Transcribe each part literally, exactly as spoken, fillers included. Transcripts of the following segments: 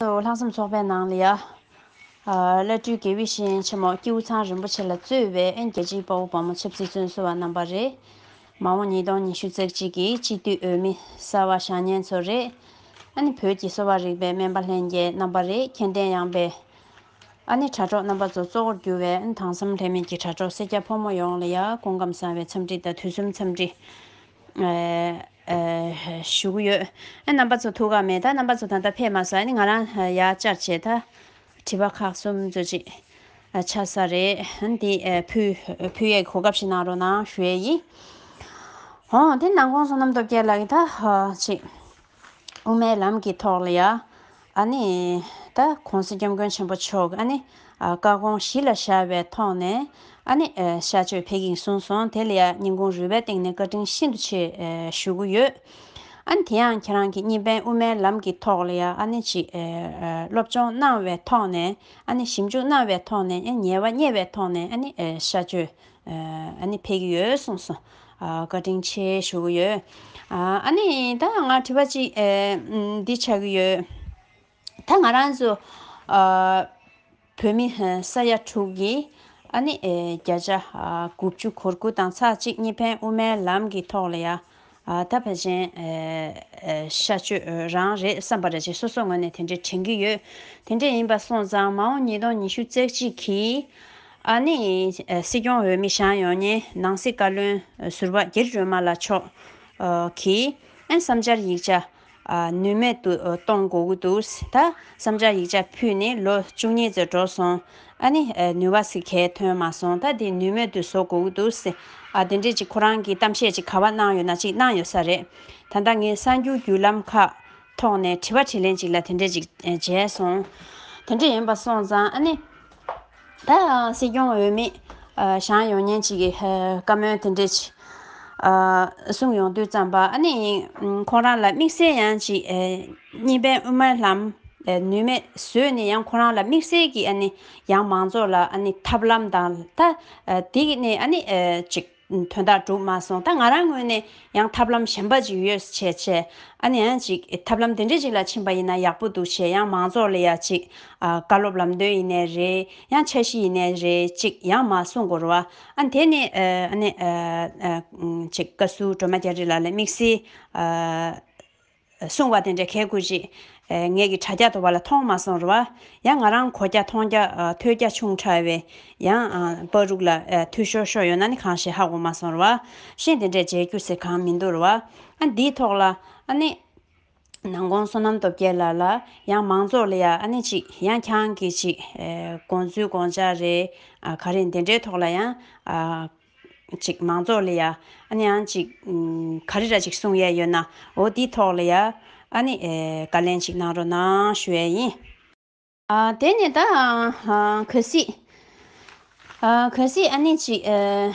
ལྷག་བསམ་ཚོགས་པའི་ནང་ལ་ཡ། ཨ། བླ་སྤྲུལ་དགེ་བའི་བཤེས་གཉེན་ཆེན་མོ་ཀེའུ་ཚང་རིན་པོ་ཆེ་ལ་གཙོས་པའི་ཨན་རྒྱལ་སྤྱིའི་དཔའ་བོ་དཔའ་མོ་ཆབ་སྲིད་བཙོན་ཟུར་བ་རྣམ་པ་རེད། མ་འོངས་ཉིས་སྟོང་ཉི་ཤུ་རྩ་གཅིག་གི་སྤྱི་འཐུས་འོས་མི་གསར་བ་བཞེངས་མཁན་ཚོ་རེད། ཨ་ནི་བོད་ཀྱི་གསོ་བ་རིག་པའི་སྨན་པ་ལྷན་རྒྱས་རྣམ་པ་རེད། མཁྱེན་ལྡན་ཡངས་པའི་ཨ་ནི་དྲ་གྲོགས་རྣམ་པ་ཚོ་གཙོ་བོར་གྱུར་བའི་ཨ་ནི་དྭངས་བསམ་ལྷད་མེད་ཀྱི་དྲ་གྲོགས་སེར་སྐྱ་ཕོ་མོ་ཡོངས་ལ་ཡ་སྐུ་ཁམས་བཟང་བའི་འཚམས་འདྲི་དང་དུས་གསུམ་འཚམས་འདྲི། ཨ། ཨ། ཞུ་གི་ཡོད། ཨ། རྣམ་པ་ཚོ་ཐུགས་ཁག་མེད། ད་རྣམ་པ་ཚོ་ད་ལྟ་ཕེབས་མ་སོང་། ཨ་ནི་ང་རང་ཡར་བཅར་བྱས་ད་དྲི་བ་ཁག་གསུམ་ཚོ་ཅིག་ཆགས་ས་རེད། ཨ་ནི་དེ་ཨ་ཕུལ་ཕུལ་ཡས་གོ་སྐབས་ཤིག་གནང་རོགས་གནང་ཞུ་ཡས་ཡིན། འོ་དེ་ནང་ཁོང་བསོད་ནམས་སྟོབས་རྒྱལ་ལགས་ཀྱིས་ད་ཅིག་དབུ་མའི་ལམ་གྱི་ཐོག་ལ་ཡ། ཨ་ནི་ད་༸གོང་ས་༸སྐྱབས་མགོན་ཆེན་པོ་མཆོག་གིས་ཨ་ནི་ཨ་བཀའ་དགོངས་གཞི་ལ་བཞག་པའི་ཐོག་ནས་ཨ་ནི་ཨ་གཤགས་བཅོས་ཕེབས་ཀྱི་ཡིན་གསུངས་སོང་། དེ་ལ་ཡ་སྙིང་ཁུང་རུས་པའི་གཏིང་ནས་བཀའ་དྲིན་ཤིན་ཏུ་ཆེ་ཨ་ཞུ་གི་ཡོད། ཨ་ནི་དེ་ཡང་ཁྱེད་རང་གིས་གཉིས་ཕན་དབུ་མའི་ལམ་གྱི་ཐོག་ལ་ཡ་ཨ་ནི་ཅིག་ཨ་སློབ་སྦྱོང་གནང་བའི་ཐོག་ནས་ཨ་ནི་ཞིབ་འཇུག་གནང་བའི་ཐོག་ནས་ཨ་ཉེས་པ་རྙེད་པའི་ཐོག་ནས་ཨ་ནི་ཨ་གཤགས་བཅོས་ཨ་ནི་ཕེབས་ཀྱི་ཡོད་གསུངས་སོང་། ཨ་བཀའ་དྲིན་ཆེ་ཞུ་གི་ཡོད། ཨ་ནི་ད་ང་དྲི་བ་གཅིག་ཨ་འདི་ཆགས་ཀྱི་ཡོད། ད་ང་རང་ཚོ་ཨ་བོད་མི་ཨ་ས་ཡ་དྲུག་གིས་ཨ་ནི་ཨ་བརྒྱ་ཆ་ཨ་དགུ་བཅུ་གོ་དགུ་དང་ཚེག་གཅིག་གཉིས་ཕན་དབུ་མའི་ལམ་གྱི་ཐོག་ལ་ཡ། ཨ་ད་ཕལ་ཆེར་ཨ་ཨ་གཤགས་བཅོས་རང་རེད་བསམ་པ་རེད་ཅེས་སོ་སོའི་ངོས་ནས་དེ་འདྲས་དྲན་གྱི་ཡོད། དེ་འདྲས་ཡིན་པ་སོང་ཙང་མ་འོངས་ཉིས་སྟོང་ཉི་ཤུ་རྩ་གཅིག་གི་ཨ་ནི་ཨ་སྲིད་སྐྱོང་འོས་མི་བཞེངས་ཡོང་མཁན་ནང་སྲིད་བཀའ་བློན་ཟུར་པ་སྒེར་སྒྲོལ་མ་ལགས་མཆོག་ཨ་གིས་ཨ་བསམ་འཆར་ཡིག་ཆ་ཨ་ནུས་མེད་དུ་ཨ་གཏོང་དགོས་ཀྱི་འདུག་ད་བསམ་འཆར་ཡིག་ཆ་ཕུལ་ནས་ལོ་བཅུ་གཉིས་ཙམ་འགྲོ་སོང་། ཨ་ནི་ཨ་ནུས་པ་ཞིག་གང་ཡང་ཐོན་མ་སོང་། ད་དེ་ནུས་མེད་དུ་བཟོ་དགོས་ཀྱི་འདུག་ཟེར། ཨ་དེ་འདྲས་ཅིག་ཁོ་རང་གིས་གཏམ་བཤད་ཅིག་ག་པར་གནང་ཡོད་ན་ཅིག་གནང་ཡོད་ས་རེད། ད་ལྟ་ངས་གསར་འགྱུར་བརྒྱུད་ལམ་ཁག་ཐོག་ནས་དྲི་བ་དྲིས་ལན་ཅིག་ལ་དེ་འདྲས་ཅིག་ཨ་མཇལ་སོང་། དེ་འདྲས་ཡིན་པ་སོང་ཙང་ཨ་ནི་ད་སྲིད་སྐྱོང་འོས་མི་ཨ་བཞེངས་ཡོང་མཁན་ཅིག་གིས་ཨ་བཀའ་མོལ་དེ་འདྲས་ཅིག་ཨ་གསུངས་ཡོང་དུས་ཙམ་པ་ཨ་ནི་ཁོང་རང་ལ་དམིགས་བསལ་ཡང་ཅིག་ཨ་གཉིས་ཕན་དབུ་མའི་ལམ་ཨ་ནུས་མེད་བཟོས་ནས་ཡང་ཁོ་རང་ལ་དམིགས་བསལ་གྱི་ཨ་ནི་ཡང་མང་ཚོགས་ལ་ཨ་ནི་ཐབས་ལམ་དང་ད་ཨ་དེ་ནས་ཨ་ནི་ཨ་ཅིག་དོན་དག་འགྲུབ་མ་སོང་། ད་ང་རང་ངོས་ནས་ཡང་ཐབས་ལམ་གཞན་པ་ཅིག་ཡོད་བྱས་བྱས་ཨ་ནི་ཡང་ཅིག་ཐབས་ལམ་དེ་འདྲ་ཅིག་ལ་ཕྱིན་པ་ཡིན་ན་ཡག་པོ་འདུག་བྱས་ཡང་མང་ཚོགས་ལ་ཡ་ཅིག་ཨ་བཀའ་སློབ་ལམ་སྟོན་ཡིན་ནའི་རེད། ཡང་འཆར་གཞི་ཡིན་ནའི་རེད། ཅིག་ཡང་མ་གསུང་དགོས་རེད་བ། ཨ་དེ་ནས་ཨ་ཨ་ནི་ཨ་ཨ་ཅིག་བཀའ་ཟུར་སྒྲོལ་མ་རྒྱ་རི་ལགས་ལ་དམིགས་བསལ་ཨ་གསུང་བ་དེ་འདྲ་གལ་དགོས་ཅིག་ཨ་ངེད་ཀྱི་དྲ་རྒྱ་དུ་བ་ལ་མཐོང་མ་སོང་རེད་བ། ཡང་ང་རང་གོ་རྒྱ་མཐོང་རྒྱ་ཨ་ཐོས་རྒྱ་ཆུང་དྲགས་པས་ཡང་ཨ་པ་རུག་ལ་ཨ་འཐུས་ཤོར་ཤོར་ཡོད་ན་ནི་གང་ཞིག་ཧ་གོ་མ་སོང་རེད་བ། གཞན་དེ་འདྲས་མཇལ་རྒྱུ་ཟེར་གང་མི་འདུག་རེད་བ། ཨ་འདིའི་ཐོག་ལ་ཨ་ནི་ནང་ཁོང་བསོད་ནམས་སྟོབས་རྒྱལ་ལགས་ལ་ཡང་མང་ཚོགས་ལ་ཡ་ཨ་ནི་ཅིག་ཡང་ཁྱང་གི་ཅིག་ཨ་དགོངས་ཚུལ་དགོངས་འཆར་རེད། ཨ་ག་རེ་དེ་འདྲའི་ཐོག་ལ་ཡང་ཨ་ཅིག་མང་ཚོགས་ལ་ཡ་ཨ་ནི་ཡང་ཅིག་ཨུམ་ག་རེ་ར་ཅིག་གསུང་ཡས་ཡོད་ན་འོ་དེའི་ཐོག་ལ་ཡ་ཨ་ནི་ཨེ་བཀའ་ལན་ཅིག་གནང་རོགས་གནང་ཞུ་ཡས་ཡིན། ཨ་དེ་ནས་ད་ཨ་གལ་སྲིད་ཨ་གལ་སྲིད་ཨ་ནི་ཅིག་ཨེ་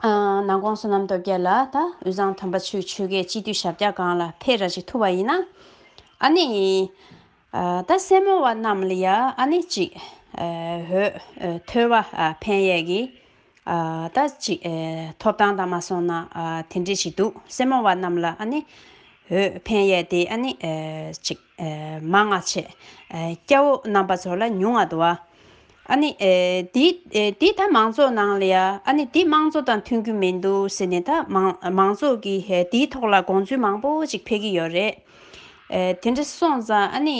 ཨ་ནང་ཁོང་བསོད་ནམས་སྟོབས་རྒྱལ་ལགས་ད་དབུས་གཙང་ཐང་པ་ཆུ་ཆོལ་ཁའི་སྤྱི་འཐུས་ཞབས་བཀྱག་སྒང་ལ་ཕེབས་ར་ཅིག་ཐུབ་པ་ཡིན་ན་ཨ་ནི། ཨ་ད་སེར་མོ་བ་རྣམས་ལ་ཡ་ཨ་ནི་ཅིག་ཨ་འོས་ཨ་ཐོལ་པ་ཨ་འཕེན་ཡས་ཀྱི་ཨ་ད་ཅིག་ཨ་ཐོབ་ཐང་དང་མ་སོང་ན་ཨ་དེ་འདྲས་ཞིག་འདུག་སེར་མོ་བ་རྣམས་ལ་ཨ་ནི་འོས་འཕེན་ཡས་དེ་ཨ་ནི་ཨ་ཅིག་ཨ་མང་ང་ཆེ་ཨ་སྐྱ་བོ་རྣམ་པ་ཚོ་ལ་ཉུང་ང་འདུག་བ། ཨ་ནི་ཨེ་འདི་ཨེ་འདི་ད་མང་ཚོགས་ནང་ལ་ཡ་ཨ་ནི་འདི་མང་གཙོ་དང་མཐུན་རྒྱུ་མི་འདུག་ཟེར་ནས་ད་མང་མང་ཚོགས་ཀྱི་ཨེ་འདིའི་ཐོག་ལ་དགོངས་ཚུལ་མང་པོ་ཅིག་ཕེབས་ཀྱི་ཡོད་རེད། ཨེ་དེ་འདྲ་སོང་ཙང་ཨ་ནི་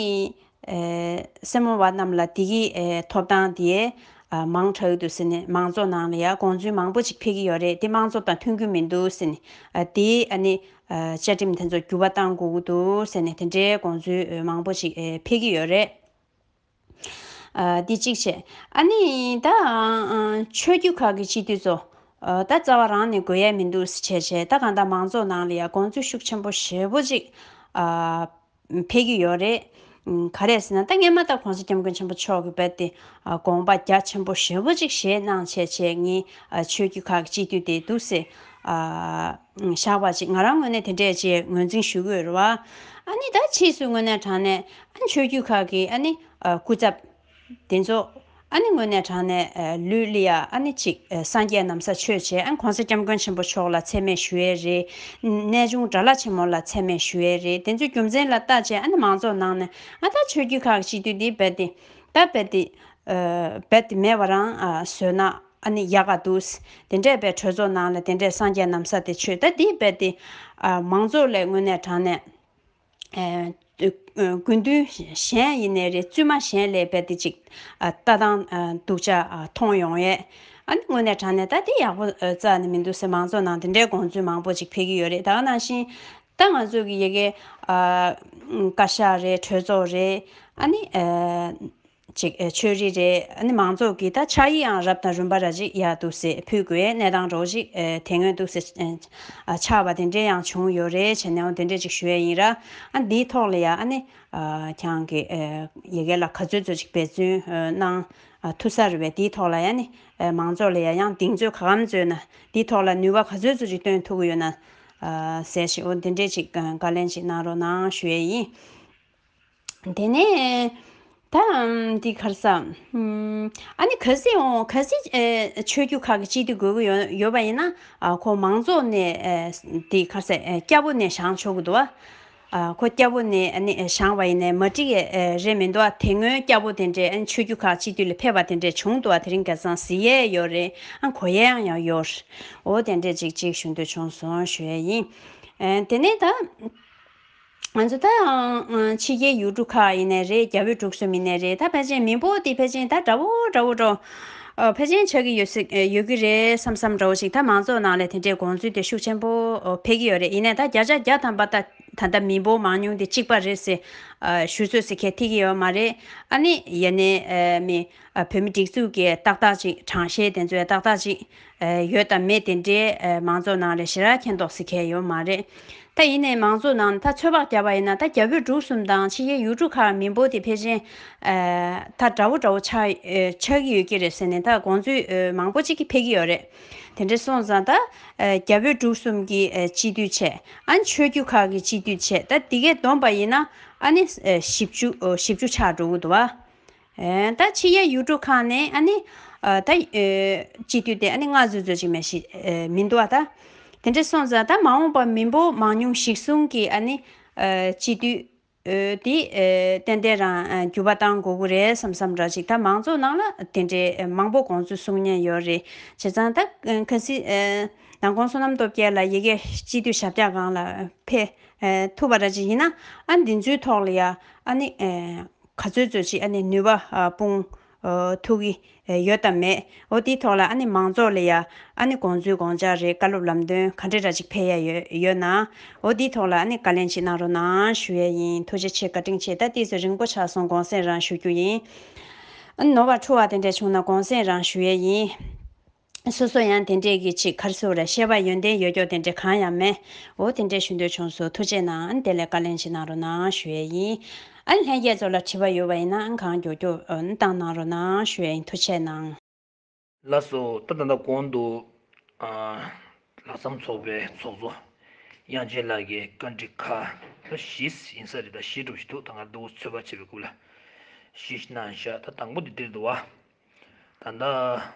ཨེ་སེར་མོ་བ་རྣམས་ལ་འདི་གི་ཨེ་ཐོབ་ཐང་དེ་ཨ་མང་དྲགས་འདུག་ཟེར་ནས་མང་ཚོགས་ནང་ལ་ཡ་དགོངས་ཚུལ་མང་པོ་ཅིག་ཕེབས་ཀྱི་ཡོད་རེད། འདི་མང་གཙོ་དང་མཐུན་རྒྱུ་མི་འདུག་ཟེར་ནས་ཨ་འདི་ཨ་ནི་ཨ་བཅའ་ཁྲིམས་དེ་ཚོ་འགྱུར་བ་གཏང་དགོས་ཀྱི་འདུག་ཟེར་ནས་དེ་འདྲའི་དགོངས་ཚུལ་མང་པོ་ཅིག་ཨེ་ཕེབས་ཀྱི་ཡོད་རེད། ཨ་འདི་གཅིག་བྱས། ཨ་ནི་ད་ཨ་ཆོས་བརྒྱུད་ཁག་གི་སྤྱི་འཐུས་ཚོ་ཨ་ད་རྩ་བ་རང་ནས་དགོས་ཡ་མི་འདུག་ཟེར་བྱས་བྱས་ད་གང་ལྟར་མང་ཚོགས་ནང་ལ་ཡ་དགོངས་ཚུལ་ཤུགས་ཆེན་པོ་ཞེ་པོ་ཅིག་ཨ་འཕེལ་གྱི་ཡོད་རེད། ཨ་ག་རེ་ཟེར་ན་ད་སྔས་མ་ད་༸གོང་ས་༸སྐྱབས་མགོན་ཆེན་པོ་མཆོག་གིས་རྦད་དེ་ཨ་དགོངས་པ་རྒྱ་ཆེན་པོ་ཞེ་པོ་ཅིག་བཞེས་གནང་བྱས་བྱས་ངས་ཨ་ཆོས་བརྒྱུད་ཁག་གི་སྤྱི་འཐུས་དེ་འདུག་སེ་ཨ་བཞག་པ་ཅིག་ང་རང་ངོས་ནས་དེ་འདྲས་ཅིག་ངོས་འཛིན་ཞུ་གི་ཡོད་རེད་བ། ཨ་ནི་ད་ཕྱིས་སུ་དངོས་གནས་དྲང་གནས་ཨ་ཆོས་བརྒྱུད་ཁག་གི་ཨ་ནི་ཨ་སྐུ་ཚབ་དེ་ཚོ་ ཨ་ནི་དངོས་གནས་དྲང་གནས་ལུས་ལ་ཡ་ཨ་ནི་ཅིག་སངས་རྒྱས་ན་བཟའ་མཆོད་བྱས། ཨ་ནི་གོང་ས་སྐྱབས་མགོན་ཆེན་པོ་མཆོག་ལ་མཚན་སྨད་ཞུ་ཡས་རེད། གནས་ཆུང་དགྲ་ལྷ་ཆེན་མོ་ལ་མཚན་སྨད་ཞུ་ཡས་རེད། དེ་ཚོའི་རྒྱུ་མཚན་ལ་བལྟས་བྱས་ཨ་ནི་མང་ཚོགས་ནང་ནས་ཨ་ད་ཆོས་བརྒྱུད་ཁག་གི་སྤྱི་འཐུས་འདི་རྦད་དེ་ད་རྦད་དེ་རྦད་དེ་མེད་པ་རང་བཟོས་ན་ཨ་ནི་ཡག་ག་འདུག། དེ་འདྲས་པའི་གྲོས་ཚོགས་ནང་ལ་དེ་འདྲས་སངས་རྒྱས་ན་བཟའ་དེ་མཆོད། ད་འདི་རྦད་དེ་མང་ཚོགས་ལ་དངོས་གནས་དྲང་གནས། ཨ་དགོས་འདུན་གཞན་ཡིན་ནའི་རེད། བཙུན་མ་གཞན་ལས་རྦད་དེ་ཅིག་ཨ་ལྟ་སྟངས་ཨ་སྡུག་ཅག་ཨ་མཐོང་ཡོང་ཡས། ཨ་ནི་དངོས་གནས་དྲང་གནས་ད་དེ་ཡག་པོ་ཨ་རྩ་ནས་མི་འདུག་ཟེར། མང་ཚོགས་ནང་དེ་འདྲའི་དགོངས་ཚུལ་མང་པོ་ཅིག་ཕེབས་ཀྱི་ཡོད་རེད། ད་ག་ནང་བཞིན་ད་ང་ཚོ་གི་ཡ་གི་ཨ་བཀའ་ཤག་རེད། གྲོས་ཚོགས་རེད། ཨ་ནི་ཨ་ཅིག་ཨ་ཆོས་རིག་རེད། ཨ་ནི་མང་ཚོགས་ཀྱི་ད་ཕྱག་ཡིག་ཡང་རབ་དང་རིམ་པ་ར་ཅིག་ཡག་འདུག་ཟེར། ཕུལ་དགོས་གནས་སྟངས་འདྲ་བོ་ཅིག་ཨ་དེ་སྔོན་འདུག་ཟེར་ཨ་ཆགས་པ་དེ་འདྲས་ཡང་བྱུང་ཡོད་རེད། བྱས་ནའང་དེ་འདྲས་ཅིག་ཞུ་ཡས་ཡིན་ར། ཨ་འདིའི་ཐོག་ལ་ཡ་ཨ་ནི་ཨ་ཁྱེད་རང་གི་ཨ་ཡ་གི་ལ་ག་ཚོད་ཚོད་ཅིག་འབད་བརྩོན་ཨ་གནང་ཨ་ཐུབ་ས་རེད་པས། དེའི་ཐོག་ལ་ཡ་ནི་ཨ་མང་ཚོགས་ལ་ཡ་ཡང་གདེང་ཚོད་ག་གམ་བཟོས་ན། དེའི་ཐོག་ལ་ནུས་པ་ག་ཚོད་ཚོད་ཅིག་བཏོན་ཐུབ་ཀྱི་ཡོད་ན་ཨ་ཟེར་ཞིག་འོ་དེ་འདྲས་ཅིག་ཨ་བཀའ་ལན་ཅིག་གནང་རོགས་གནང་ཞུ་ཡས་ཡིན། དེ་ནས་ད་ཨམ་འདི་ག་རེ་ཟ། ཨམ་ཨ་ནི་གལ་སྲིད་འོང་གལ་སྲིད་ཨེ་ཆོས་བརྒྱུད་ཁག་གི་སྤྱི་འཐུས་དགོས་ཀྱི་ཡོད་ཡོད་པ་ཡིན་ན། ཨ་ཁོ་མང་ཚོགས་ནས་ཨེ་འདི་ག་རེ་ཟ་ཨེ་སྐྱ་བོ་ནས་བཞེངས་ཆོག་གི་འདུག་བ། ཨ་ཁོ་སྐྱ་བོ་ནས་ཨ་ནི་བཞེངས་པ་ཡིན་ནའི་མ་འགྲིག་གི་ཨེ་རེད་མི་འདུག་བ། དེ་སྔོན་སྐྱ་བོ་དེ་འདྲས་ཨ་ནི་ཆོས་བརྒྱུད་ཁག་སྤྱི་འཐུས་ལ་ཕེབས་པ་དེ་འདྲས་བྱུང་འདུག་བ། དེ་རིང་ཁ་སང་གཟིགས་ཡས་ཡོད་རེད། ཨ་གོ་ཡས་ཡང་ཡང་ཡོད་རེད། འོ་དེ་འདྲས་ཅིག་ཅིག་ཞུ་འདོད་བྱུང་སོང་ཞུ་ཡས་ཡིན། ཨེ་དེ་ནས་ད། ང་ཚོ་ད་ཨང་ཕྱི་རྒྱལ་ཡུལ་གྲུ་ཁག་ཡིན་ནའི་རེད། རྒྱ་བོད་འབྲུག་གསུམ་ཡིན་ནའི་རེད། ད་ཕལ་ཆེར་མི་འབོར་དེ་ཕལ་ཆེར་ད་འདྲ་བོ་འདྲ་བོ་འགྲོ། ཨ་ཕལ་ཆེར་ཆགས་ཀྱི་ཡོད་སྲིད་ཡོད་ཀྱི་རེད་བསམ་བསམ་འདྲ་བོ་ཞིག་ད་མང་ཚོགས་ནང་ལ་དེ་འདྲའི་དགོངས་ཚུལ་དེ་ཤུགས་ཆེན་པོ་ཕེབས་ཀྱི་ཡོད་རེད། ཡིན་ནའི་ད་བརྒྱ་ཆ་བརྒྱ་ཐམ་པ་ད་ད་ལྟ་མི་འབོར་མང་ཉུང་དེ་གཅིག་པ་རེད་ཟེར་ཨ་ཞུ་ཚོད་ཟེར་མཁན་ཐིག་གི་ཡོད་མ་རེད། ཨ་ནི་ཡ་ནས་ཨ་མི་ཨ་བོད་མི་སྒྲིག་འཛུགས་ཀྱི་ཏག་ཏག་ཅིག་གྲངས་བཤེར་དེ་ཚོའི་ཏག་ཏག་ཅིག་ཨ་ཡོད་དམ་མེད་དེ་འདྲའི་ཨ་མང་ཚོགས་ནང་ལ་ཞེ་དྲག་མཁྱེན་རྟོགས་ཟེར་མཁན་ཡོད་མ་རེད། ད་ཡིན་ནའི་མང་ཚོགས་ནང་ད་ཚོད་དཔག་བརྒྱབ་པ་ཡིན་ན་ད་རྒྱ་བོད་འབྲུག་གསུམ་དང་ཕྱི་རྒྱལ་ཡུལ་གྲུ་ཁག་མི་འབོར་དེ་ཕལ་ཆེར་ཨ་ད་འདྲ་བོ་འདྲ་བོ་ཆགས་ཨ་ཆགས་ཀྱི་ཡོད་ཀྱི་རེད་ཟེར་ནས་ད་དགོངས་ཚུལ་ཨ་མང་པོ་ཅིག་གིས་ཕེབས་ཀྱི་ཡོད་རེད། དེ་འདྲ་སོང་ཙང་ད་ཨ་རྒྱ་བོད་འབྲུག་གསུམ་གྱི་ཨ་སྤྱི་འཐུས་བྱས། ཨ་ནི་ཆོས་བརྒྱུད་ཁག་གི་སྤྱི་འཐུས་བྱས། ད་འདི་གས་བསྡོམས་པ་ཡིན་ན་ཨ་ནི་ཨ་བཞི་བཅུ་ཨ་བཞི་བཅུ་ཆགས་འགྲོ་གི་འདུག་བ། ཨེ་ད་ཕྱི་རྒྱལ་ཡུལ་གྲུ་ཁག་ནས་ཨ་ནི་ཨ་ད་ཨེ་སྤྱི་འཐུས་དེ་ཨ་ནི་ལྔ་ཙམ་ཙམ་ཅིག་མ་གཏོགས་ཨེ་མི་འདུག་ཨ། ད་དེ་འདྲ་སོང་ཙང་ད་མ་འོངས་པ་མི་འབོར་མང་ཉུང་གཞིར་བཟུང་གིས་ཨ་ནི་ཨ་སྤྱི་འཐུས་ཨེ་དེ་ཨེ་ཏན་ཏན་རང་ཨ་འགྱུར་བ་གཏང་དགོས་ཀྱི་རེད་བསམ་བསམ་འདྲ་ཅིག་ད་མང་ཚོགས་ནང་ལ་དེ་འདྲའི་ཨེ་མང་པོ་དགོངས་ཚུལ་གསུང་མཁན་ཡོད་རེད། བྱས་ཙང་ད་ཨེ་གལ་སྲིད་ཨེ་མདང་དགོང་བསོད་ནམས་སྟོབས་རྒྱལ་ལགས་ཡ་གི་སྤྱི་འཐུས་ཞབས་བཀྱག་སྒང་ལ་ཕེབས་ཨེ་ཐུབ་པ་འདྲ་ཅིག་ཡིན་ན། ཨ་འདི་ཚོའི་ཐོག་ལ་ཡ་ཨ་ནི་ཨེ་ག་ཚོད་ཚོད་ཅིག་ཨ་ནི་ནུས་པ་ཨ་སྤུངས་ཨ་ཐུབ་ཀྱི་ཨེ་ཡོད་དམ་མེད། འོ་དེའི་ཐོག་ལ་ཨ་ནི་མང་ཚོགས་ལ་ཡ་ཨ་ནི་དགོངས་ཚུལ་དགོངས་འཆར་རེད། བཀའ་སློབ་ལམ་སྟོན་ག་འདྲ་འདྲ་ཅིག་ཕེབས་ཡ་ཡོད་ཡོད་ན། འོ་དེའི་ཐོག་ལ་ཨ་ནི་བཀའ་ལན་ཅིག་གནང་རོགས་གནང་ཞུ་ཡས་ཡིན། ཐུགས་རྗེ་ཆེ། བཀའ་དྲིན་ཆེ། ད་ཏོག་ཙམ་རིང་པོ་ཆགས་སོང་། དགོངས་སེལ་རང་ཞུ་རྒྱུ་ཡིན། ཨ་ནི་ནོར་བ་འཁྲུལ་བ་དེ་འདྲ་བྱུང་ན་དགོངས་སེལ་རང་ཞུ་ཡས་ཡིན། སོ་སོ་ཡང་དེ་འདྲས་ཀྱི་ཅིག་ག་རེ་ཟེར་ར། བཤད་པ་ཡོན་ཏན་ཡོད་རྒྱུ་དེ་འདྲས་གང་ཡང་མེད། འོ་དེ་འདྲས་ཞུ་འདོད་བྱུང་སོང་། ཐུགས་རྗེ་གནང་། ཨ་ནི་དེ་ལས་བཀའ་ལན་ཅིག་གནང་རོགས་གནང་ཞུ་ཡས་ཡིན། ཨ་ནི་ལྷན་རྒྱས་ཚོ་ལ་དྲི་བ་ཡོད་པ་ཡིན་ན་ཨ་ནི་གང་མགྱོགས་མགྱོགས་ཨ་ནི་བཏང་གནང་རོགས་གནང་ཞུ་ཡས་ཡིན། ཐུགས་རྗེ་གནང་། ལགས་སོ། ད་ད་ལྟ་གོང་དུ་ཨ་ལྷག་བསམ་ཚོགས་པའི་ཚོགས་གཙོ་དབྱངས་ཅན་ལགས་ཀྱིས་བཀའ་འདྲི་ཁག་ད་བཞི་ཡིན་ས་རེད། ད་བཞི་སྒྲུབ་བཞིན་འདུག་ད་ང་ཚོ་ཚོད་དཔག་བྱེད་པའི་སྐབས་ལ་བཞི་གནང་བཞག་ད་དང་པོ་དེ་འདིར་འདུག་བ། ད་ལྟ་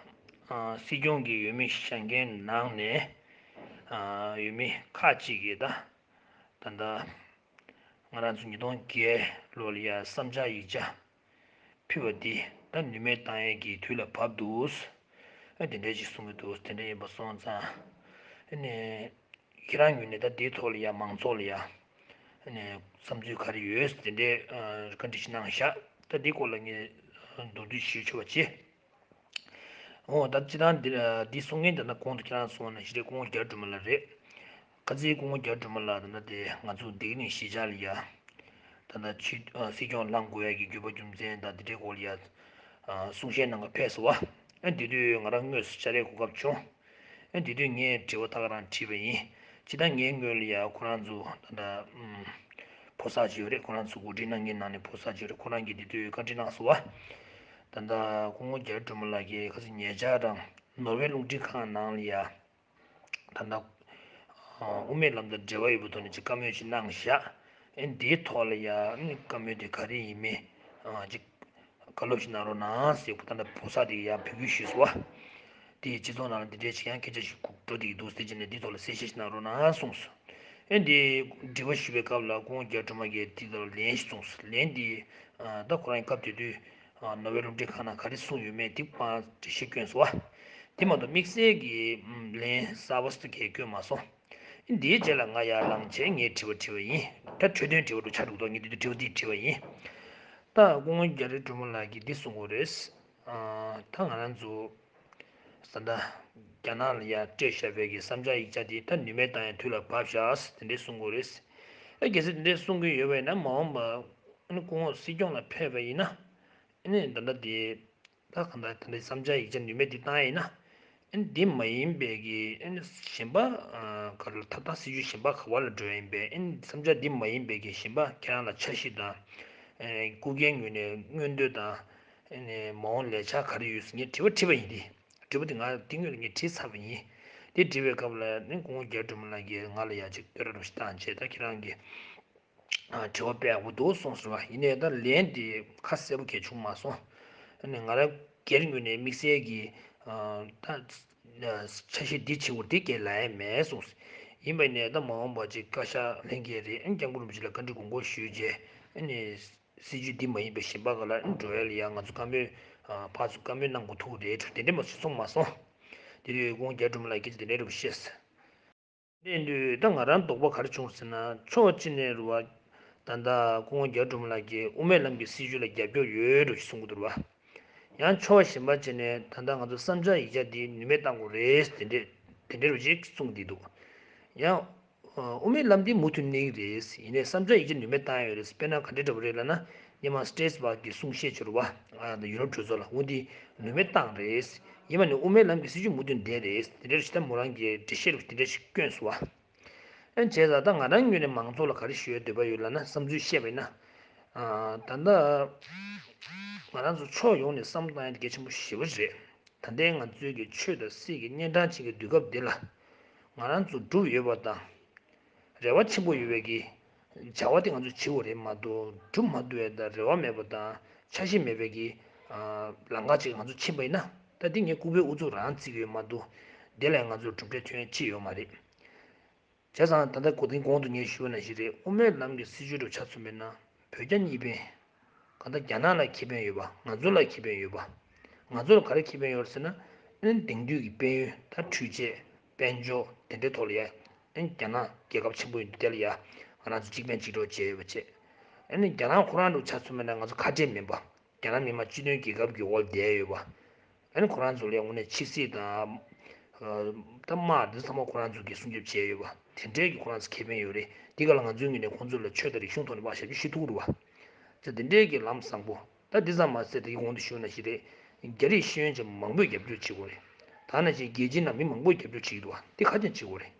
ཨ་སྲིད་སྐྱོང་གི་འོས་མི་བཞེངས་མཁན་ནང་ནས་ཨ་འོས་མི་ཁག་ཅིག་གིས་ད་ད་ལྟ་ང་རང་ཚོ་ཉིས་སྟོང་བརྒྱད་ལོ་ལ་ཡ་བསམ་འཆར་ཡིག་ཆ་ཕུལ་བ་འདི་ད་ནུས་མེད་བཏང་ཡས་ཀྱི་དུས་ལ་བབས་འདུག་ཨ་དེ་འདྲ་ཅིག་གསུང་གི་འདུག་དེ་འདྲ་ཡིན་པ་སོང་ཙང་ཨ་ནི་ཁྱེད་རང་ངོས་ནས་ད་འདིའི་ཐོག་ལ་ཡ་མང་ཚོགས་ལ་ཡ་ཨ་ནི་བསམ་ཚུལ་ག་རེ་ཡོད་དེ་འདྲའི་ཨ་བཀའ་འདྲི་ཞིག་གནང་བཞག་ད་འདིའི་སྐོར་ལ་ངས་མདོར་བསྡུས་ཞུ་ཆོག་པ་བྱེད། འོ་ད་སྤྱིར་བཏང་འདི་འདི་གསུང་མཁན་དེ་ན་གོང་དུ་ཁྱེད་རང་གསུངས་པ་ནང་བཞིན་རེད། སྐུ་ངོ་རྒྱ་སྒྲོལ་མ་ལགས་རེད། ཁ་རྩང་སྐུ་ངོ་རྒྱ་སྒྲོལ་མ་ལགས་ད་ལྟ་དེ་ང་ཚོ་འདི་ག་ནས་གཞིས་ཆགས་ལ་ཡ་ད་ལྟ་ཆོས་ཨ་སྲིད་སྐྱོང་ལངས་དགོས་ཡ་གི་དགོས་པ་རྒྱུ་མཚན་དང་འདི་འདྲའི་སྐོར་ལ་ཡ་ཨ་གསུང་བཤད་གནང་ག་ཕེབས་སོང་བ། ཨ་དེ་དུས་ང་རང་དངོས་སུ་བཅར་ཡའི་གོ་སྐབས་བྱུང་། ཨ་དེ་དུས་ངས་དྲི་བ་ད་ག་རང་དྲིས་པ་ཡིན། སྤྱིར་བཏང་ངའི་ངོས་ལ་ཡ་ཁོ་རང་ཚོ་ད་ལྟ་ཨམ་ཕོ་གསར་ཅིག་ཡོད་རེད། ཁོ་རང་ཚོ་འགོ་ཁྲིད་གནང་མཁན་ནང་ནས་ཕོ་གསར་ཅིག་ཡོད་རེད། ཁོ་རང་གིས་དེ་དུས་བཀའ་འདྲི་གནང་སོང་བ། ད་ལྟ་སྐུ་ངོ་རྒྱ་སྒྲོལ་མ་ལགས་ཀྱིས་ཁ་སང་ཉེ་ཆར་རང་ནོར་ཝེ་རླུང་འཕྲིན་ཁང་ནང་ལ་ཡ་ད་ལྟ་ཨ་དབུ་མའི་ལམ་དང་འབྲེལ་བ་ཡོད་པའི་ཐོག་ནས་ཅིག་བཀའ་མོལ་ཅིག་གནང་བཞག་ཨེ་འདིའི་ཐོག་ལ་ཡ་ཨ་ནི་བཀའ་མོལ་དེ་ག་རེ་ཡིན་མིན་ཨ་ཅིག་ བཀའ་སློབ་ཞིག་གནང་རོགས་གནང་ཟེར་ད་ལྟ་ཕོ་གསར་དེ་ཡང་འབོད་སྐུལ་ཞུས་སོང་བ། དེ་སྤྱི་ཚོགས་ནང་ལ་འདི་འདྲའི་ཅིག་ཡང་སྐད་ཆ་ཞིག་འགྲོ་བསྡད་ཀྱི་འདུག་ཟེར་གྱི་ནས་འདི་ཐོག་ལ་གསལ་བཤད་ཞིག་གནང་རོགས་གནང་གསུངས་སོང་། ཨེ་འདི་དྲི་བ་ཞུ་བའི་སྐབས་ལ་སྐུ་ངོ་རྒྱ་སྒྲོལ་མ་གིས་འདི་ལྟར་ལན་ཞིག་གསུངས་སོང་། ལན་འདི་ད་ཁོ་རང་གི་སྐབས་དེ་དུས་ནོར་ཝེ་སློབ་གྲྭའི་ཁང་ནང་ག་རེ་གསུངས་ཡོད་མེད་འདི་ཕར་འགྲེལ་བཤད་བསྐྱོན་སོང་བ། དེ་མ་གཏོགས་དམིགས་བསལ་གྱི་ལན་གསར་པ་ཞིག་གས་བསྐྱོན་མ་སོང་། འདིའི་རྗེས་ལ་ང་ཡར་ལངས་བྱས་ངས་དྲི་བ་དྲིས་པ་ཡིན། ད་འཕྲོས་དོན་དྲི་བ་འདྲ་ཆགས་འདུག་ངས་འདི་དུས་དྲི་བ་འདི་དྲིས་པ་ཡིན། ད་སྐུ་ངོ་རྒྱ་རི་སྒྲོལ་མ་ལགས་ཀྱིས་འདི་གསུང་གི་རེད། ཨ། ད་ང་རང་ཚོ་ད་ལྟ་རྒྱ་ནག་ལ་ཡར་སྤྲད་བཞག་པའི་གི་བསམ་འཆར་ཡིག་ཆ་འདི་ད་ནུས་མེད་བཏང་ཡའི་དུས་ལ་བབས་བཞག་དེ་འདྲས་གསུང་གི་རེད། ཨ། གལ་སྲིད་དེ་འདྲས་གསུང་གི་ཡོད་པ་ཡིན་ན་མ་འོངས་པ་ཨ་ནི་སྐུ་ངོ་སྲིད་སྐྱོང་ལ་ཕེབས་པ་ཡིན་ན་ཨ་ནི་ད་ལྟ་དེ། ད་གང་ལྟར་ད་ལྟའི་བསམ་འཆར་ཡིག་ཆ་ནུས་མེད་འདི་བཏང་ཡིན་ན། ཨ་ནི་འདི་མ་ཡིན་པའི་གི་ཨ་ནི་གཞན་པ། ཨ། ག་རེ་ལ་ཐོབ་ཐང་སྲིད་ཇུས་གཞན་པ་ག་བ་ལ་འགྲོ་ཡིན་པས་ཨ་ནི་བསམ་འཆར་འདི་མ་ཡིན་པའི་གི་གཞན་པ་ཁྱེད་རང་ལ་འཆར་གཞི་དང་། ཨ། སྐུ་སྒེར་ངོས་ནས་མངོན་འདོད་དང་། ཨ་ནི་མ་འོངས་ལས་འཆར་ག་རེ་ཡོད་ཟེར་ངས་དྲི་བ་དྲིས་པ་ཡིན་ཏེ། དྲི་བ་འདི་ང་འདི་སྔོན་ལ་ངས་དྲིས་ཚར་བ་ཡིན། དེ་དྲིས་པའི་སྐབས་ལ་ནི་སྐུ་ངོ་རྒྱ་སྒྲོལ་མ་ལགས་ཀྱིས་ང་ལ་ཡང་ཅིག་བསྟོད་ར་རུ་ཞིག་བཏང་བྱས་ད་ཁྱེད་རང་གིས། ཨ། དྲི་བ་དཔེ་ཡག་པོ་འདུག་གསུངས་སོང་བ། ཡིན་ནའི་ད་ལན་དེ་ཁ་གསལ་པོ་གང་ཡང་བྱུང་མ་སོང་། ཨ་ནི་ང་རང་སྒེར་ངོས་ནས་དམིགས་བསལ་གྱི། ཨ། ད་འཆར་གཞི་འདི་བྱེད་དགོས་འདི་གང་ཡང་ལབ་ཡ་མེད་གསུངས། ཡིན་པ་ཡིན་ནའི་ད་མ་འོངས་པ་ཅིག་བཀའ་ཤག་ལྷན་རྒྱས་རེད། ཨ་ནི་སྐྱབས་མགོན་རིན་པོ་ཆེ་ལ་བཀའ་འདྲི་དགོངས་སྐོར་ཞུས་རྗེས་ཨ་ནི་སྲིད་ཇུས་འདི་མ་ཡིན་པའི་གཞན་པ་ག་ལ་ཨ་ནི་འགྲོ་ཡ་ལ་ཡང་ང་ཚོ་བཀའ་མོལ། ཨ། ཕར་ཚུར་བཀའ་མོལ་གནང་དགོས་ཐུག་རེད་དེ་འདྲ་མ་གསུངས་མ་སོང་། དེ་དུས་སྐུ་ངོ་རྒྱ་སྒྲོལ་མ་ལགས་སྐད་ཆ་དེ་འདྲ་རེད་པ་བཤད། དེ་དུས་ད་ང་རང་དོགས་པ་ག་རེ་བྱུང་ཟེར་ན་ཕྱོགས་གཅིག་ནས་རེད་བ། ད་ལྟ་སྐུ་ངོ་རྒྱ་སྒྲོལ་མ་ལགས་ཀྱིས་དབུ་མའི་ལམ་གྱི་སྲིད་བྱུས་ལ་རྒྱབ་སྐྱོར་ཡོད་འགྲོ་ཞིག་གསུང་གི་འདུག་རེད་བ། ཡང་ཕྱོགས་གཞན་པ་གཅིག་ནས་ད་ལྟ་ང་ཚོ་བསམ་འཆར་ཡིག་ཆ་འདི་ནུས་མེད་བཏང་དགོས་རེད་དེ་འདྲས་དེ་འདྲས་རུ་ཅིག་གསུང་གི་འདུག་ཡང་། དབུ་མའི་ལམ་འདི་མུ་མཐུད་གནང་གི་རེད། ཡིན་ནའི་བསམ་འཆར་ཡིག་ཆ་ནུས་མེད་བཏང་ཡོད་རེད། དཔེར་ན་ག་འདྲས་འདྲ་པོ་རེད་ལབ་ན་སྔོན་མ་སི་ཏྲེས་བྷག་གི་གསུང་བཤད་བྱས་རེད་བ། ཡུ་རོབ་གྲོས་ཚོགས་ལ་འོ་འདི་ནུས་མེད་བཏང་རེད། ཡིན་པ་ནི་དབུ་མའི་ལམ་གྱི་སྲིད་བྱུས་མུ་མཐུད་བསྡད་རེད། དེ་འདྲ་ཞིག་ད་མོ་རང་གིས་འགྲེལ་བཤད་རུ་དེ་འདྲ་ཞིག་བསྐྱོན་སོང་བ། ཨ་ནི་བྱས་ཙང་ད་ང་རང་ངོས་ནས་མང་ཚོགས་ལ་ག་རེ་ཞུ་ཡ་འདོད་པ་ཡོད་ལབ་ན་བསམ་ཚུལ་བཤད་པ་ཡིན་ན། ཨ། ད་ལྟ་ང་རང་ཚོ་ཕྱོགས་ཡོངས་ནས་བསམ་བློ་བཏང་ཡ་དེ་གལ་ཆེན་པོ་ཞེ་པོ་རེད། ད་ལྟའི་ང་ཚོའི་གི་ཆོས་དང་སྲིད་ཀྱི་གཉན་འཕྲང་ཅན་གྱི་དུས་སྐབས་འདི་ལ་ང་རང་ཚོ་སྒྲུབ་ཡོད་པ་དང་། རེ་བ་ཆེན་པོ་ཡོད་པའི་གི་བྱ་བ་དེ་ང་ཚོས་བྱེད་དགོས་རེད་མ་གཏོགས་སྒྲུབ་མ་ཐུབ་པའི་དང་རེ་བ་མེད་པ་དང་འཆར་གཞི་མེད་པའི་གི་ཨ། ལམ་ཁ་ཅིག་ང་ཚོ་ཕྱིན་པ་ཡིན་ན་ད་འདི་ངས་ལྐུགས་པའི་ཨུ་ཚུགས་རང་བརྩི་གི་ཡོད་མ་གཏོགས་འདི་ལས་ང་ཚོར་གྲུབ་འབྲས་ཐོན་ཡ་ཅི་ཡོད་མ་རེད། བྱས་ཙང་ད་ལྟ་གོ་དེའི་གོང་དུ་ངས་ཞུས་པ་ནང་བཞིན་རེད། དབུ་མའི་ལམ་གྱི་སྲིད་བྱུས་རུ་ཆ་མཚོན་པ་ཡིན་ན་བོད་རྒྱ་གཉིས་ཕན། གང་ལྟར་རྒྱ་ནག་ལ་ཁེ་ཕན་ཡོད་པ། ང་ཚོ་ལ་ཁེ་ཕན་ཡོད་པ། ང་ཚོ་ལ་ག་རེ་ཁེ་ཕན་ཡོད་ཟེར་ན། ཨ་ནི་དེང་དུས་ཀྱི་དཔལ་ཡོན་དང་འཕྲུལ་ཆས། དཔལ་འབྱོར་དེ་འདྲའི་ཐོག་ལ་ཡ། ཨ་ནི་རྒྱ་ནག་རྒྱལ་ཁབ་ཆེན་པོ་ཡིན་དུས་དེ་ལ་ཡ། ང་རང་ཚོ་གཅིག་ཕན་གཅིག་གྲོགས་བྱས་ཡོད་པ་བྱས། ཨ་ནི་རྒྱ་ནག་ཁོ་རང་རུ་ཆ་མཚོན་པ་ཡིན་ན་ང་ཚོ་ཁ་བྲལ་མིན་པ། རྒྱ་ནག་མི་དམངས་སྤྱི་མཐུན་རྒྱལ་ཁབ་ཀྱི་འོག་བསྡད་ཡོད་པ། ཨ་ནི་ཁོ་རང་ཚོ་ལ་དངོས་གནས་ཕྱི་སྲིད་དང་། ཨ། ད་དམག་འདི་ཚང་མ་ཁོ་རང་ཚོ་གིས་སྲུང་སྐྱོབ་བྱས་ཡོད་པ། དེ་འདྲའི་གི་ཁོ་རང་ཚོ་ཁེ་ཕན་ཡོད་རེད། འདི་ག་ལ་ང་ཚོའི་ངོས་ནས་ཁོང་ཚོ་ལ་ཆོས་དང་རིག་གཞུང་ཐོག་ནས་དམག་ཞབས་ཞུ་ཞུ་ཐུབ་རེད་བ། ཅེས་དེ་འདྲའི་གི་ལམ་བཟང་པོ། ད་འདི་ཙམ་མ་ཟད་དེ་གི་གོང་དུ་ཞུས་ནང་བཞིན་རེད། རྒྱ་རིགས་ཤེས་ཡོན་ཅན་མང་པོས་རྒྱབ་སྐྱོར་བྱེད་དགོས་རེད། ད་ནང་བཞིན་རྒྱལ་སྤྱིའི་ནང་མི་མང་པོས་རྒྱབ་སྐྱོར་བྱེད་ཀྱི་འདུག་བ། འདི་ཁ་རྐྱང་བྱེད་དགོས་རེད།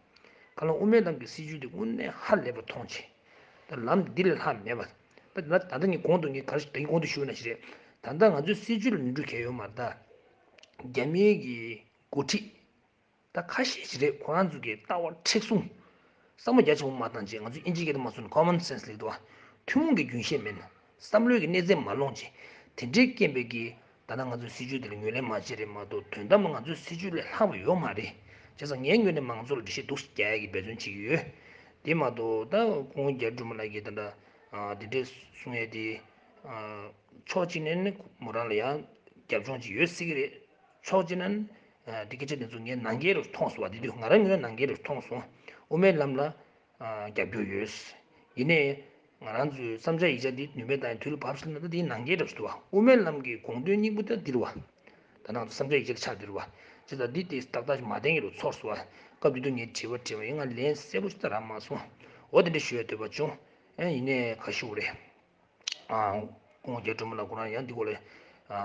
གང་ལ་དབུ་མའི་ལམ་གྱི་སྲིད་བྱུས་འདི་དངོས་གནས་ཧ་ལས་པ་མཐོང་ཆེ། ད་ལམ་འདི་ལས་ལྷག་མེད་པ། ད་ད་ད་ལྟ་ངས་གོང་དུ་ངས་ག་རེ་ཞིག་ད་གིན་གོང་དུ་ཞུས་ན་ཞིག་རེད། ད་ལྟ་ང་ཚོའི་སྲིད་བྱུས་ལ་ནོར་འཁྲུལ་གང་ཡང་ཡོད་མ་རེད་ད། རྒྱ་མིའི་གི་འགོ་ཁྲིད་ད་ཁ་ཤས་ཤིག་རེད། ཁོ་རང་ཚོ་གི་ལྟ་བ་མཁྲེགས་བཟུང་། བསམ་བློ་རྒྱ་ཆེན་པོ་མ་བཏང་བྱས་ང་ཚོ་ཨིན་ཇི་སྐད་དུ་མ་སོང་ན་common sense་ལེགས་འདུག་བ། ཐུན་མོང་གི་རྒྱུན་ཤེས་མེད་ན། བསམ་བློའི་གི་གནས་ཚད་མ་ལོངས་བྱས། དེ་འདྲའི་རྐྱེན་པས་ཀྱི། ད་ལྟ་ང་ཚོའི་སྲིད་བྱུས་དེ་ལ་ངོས་ལེན་མ་བྱས་རེད་མ་གཏོགས་དོན་དམ་ང་ཚོའི་སྲིད་བྱུས་ལས་ལྷག་པ་ཡོད་མ་རེད། བྱས་ཙང་ངའི་ངོས་ནས་མང་ཚོགས་ལ་འགྲེལ་བཤད་འདུག་སེ་རྒྱག་ཡ་གི་འབད་བརྩོན་བྱེད་ཀྱི་ཡོད། དེ་མ་གཏོགས་ད་སྐུ་ངོ་རྒྱ་སྒྲོལ་མ་ལགས་ཀྱིས་ད་ལྟ་ཨ་དེ་འདྲས་གསུང་ཡས་དེ་ཨ་ཕྱོགས་གཅིག་ནས་ནི་མོ་རང་ལ་ཡང་རྒྱབ་ལྗོངས་ཅིག་ཡོད་སྲིད་ཀྱི་རེད། ཕྱོགས་གཅིག་ནས་ཨ་དེ་སྐད་ཆ་དེ་ཚོ་ངས་ནང་འགལ་རུ་མཐོང་སོང་བ། དེ་དུས་ང་རང་ངོས་ནས་ནང་འགལ་རུ་མཐོང་སོང་། དབུ་མའི་ལམ་ལ་ཨ་རྒྱབ་སྐྱོར་ཡོད། ཡིན་ནའི་ང་རང་ཚོའི་བསམ་འཆར་ཡིག་ཆ་འདི་ནུས་མེད་བཏང་ཡའི་དུས་ལ་བབས་སོང་ན་ད་དེའི་ནང་འགལ་རེད་འདུག་བ། དབུ་མའི་ལམ་གྱི་དགོངས་དོན་སྙིང་པོ་ད་འདི་རེད་བ། ད་ནང་དུ་བསམ་འཆར་ཡིག་ཆ་ཆགས་འདི་རེད་བ། བྱས་ཙང་འདི་དེ་ཏག་ཏག་མ་བསྟན་གྱི་རུ་ཚོར་སོང་བ། སྐབས་དེ་དུས་ངས་དྲི་བ་དྲིས་པ་ཡིན། ང་ལན་གསལ་པོ་ཞིག་ད་རག་མ་སོང་། འོ་དེ་འདྲ་ཞུ་ཡ་འདོད་པ་བྱུང་། ཨེ་ཡིན་ནའི་ག་ཞུ་དགོས་རེད། ཨ། སྐུ་ངོ་རྒྱ་སྒྲོལ་མ་ལགས་ཁོ་རང་ཡང་འདི་སྐོར་ལ་ཨ་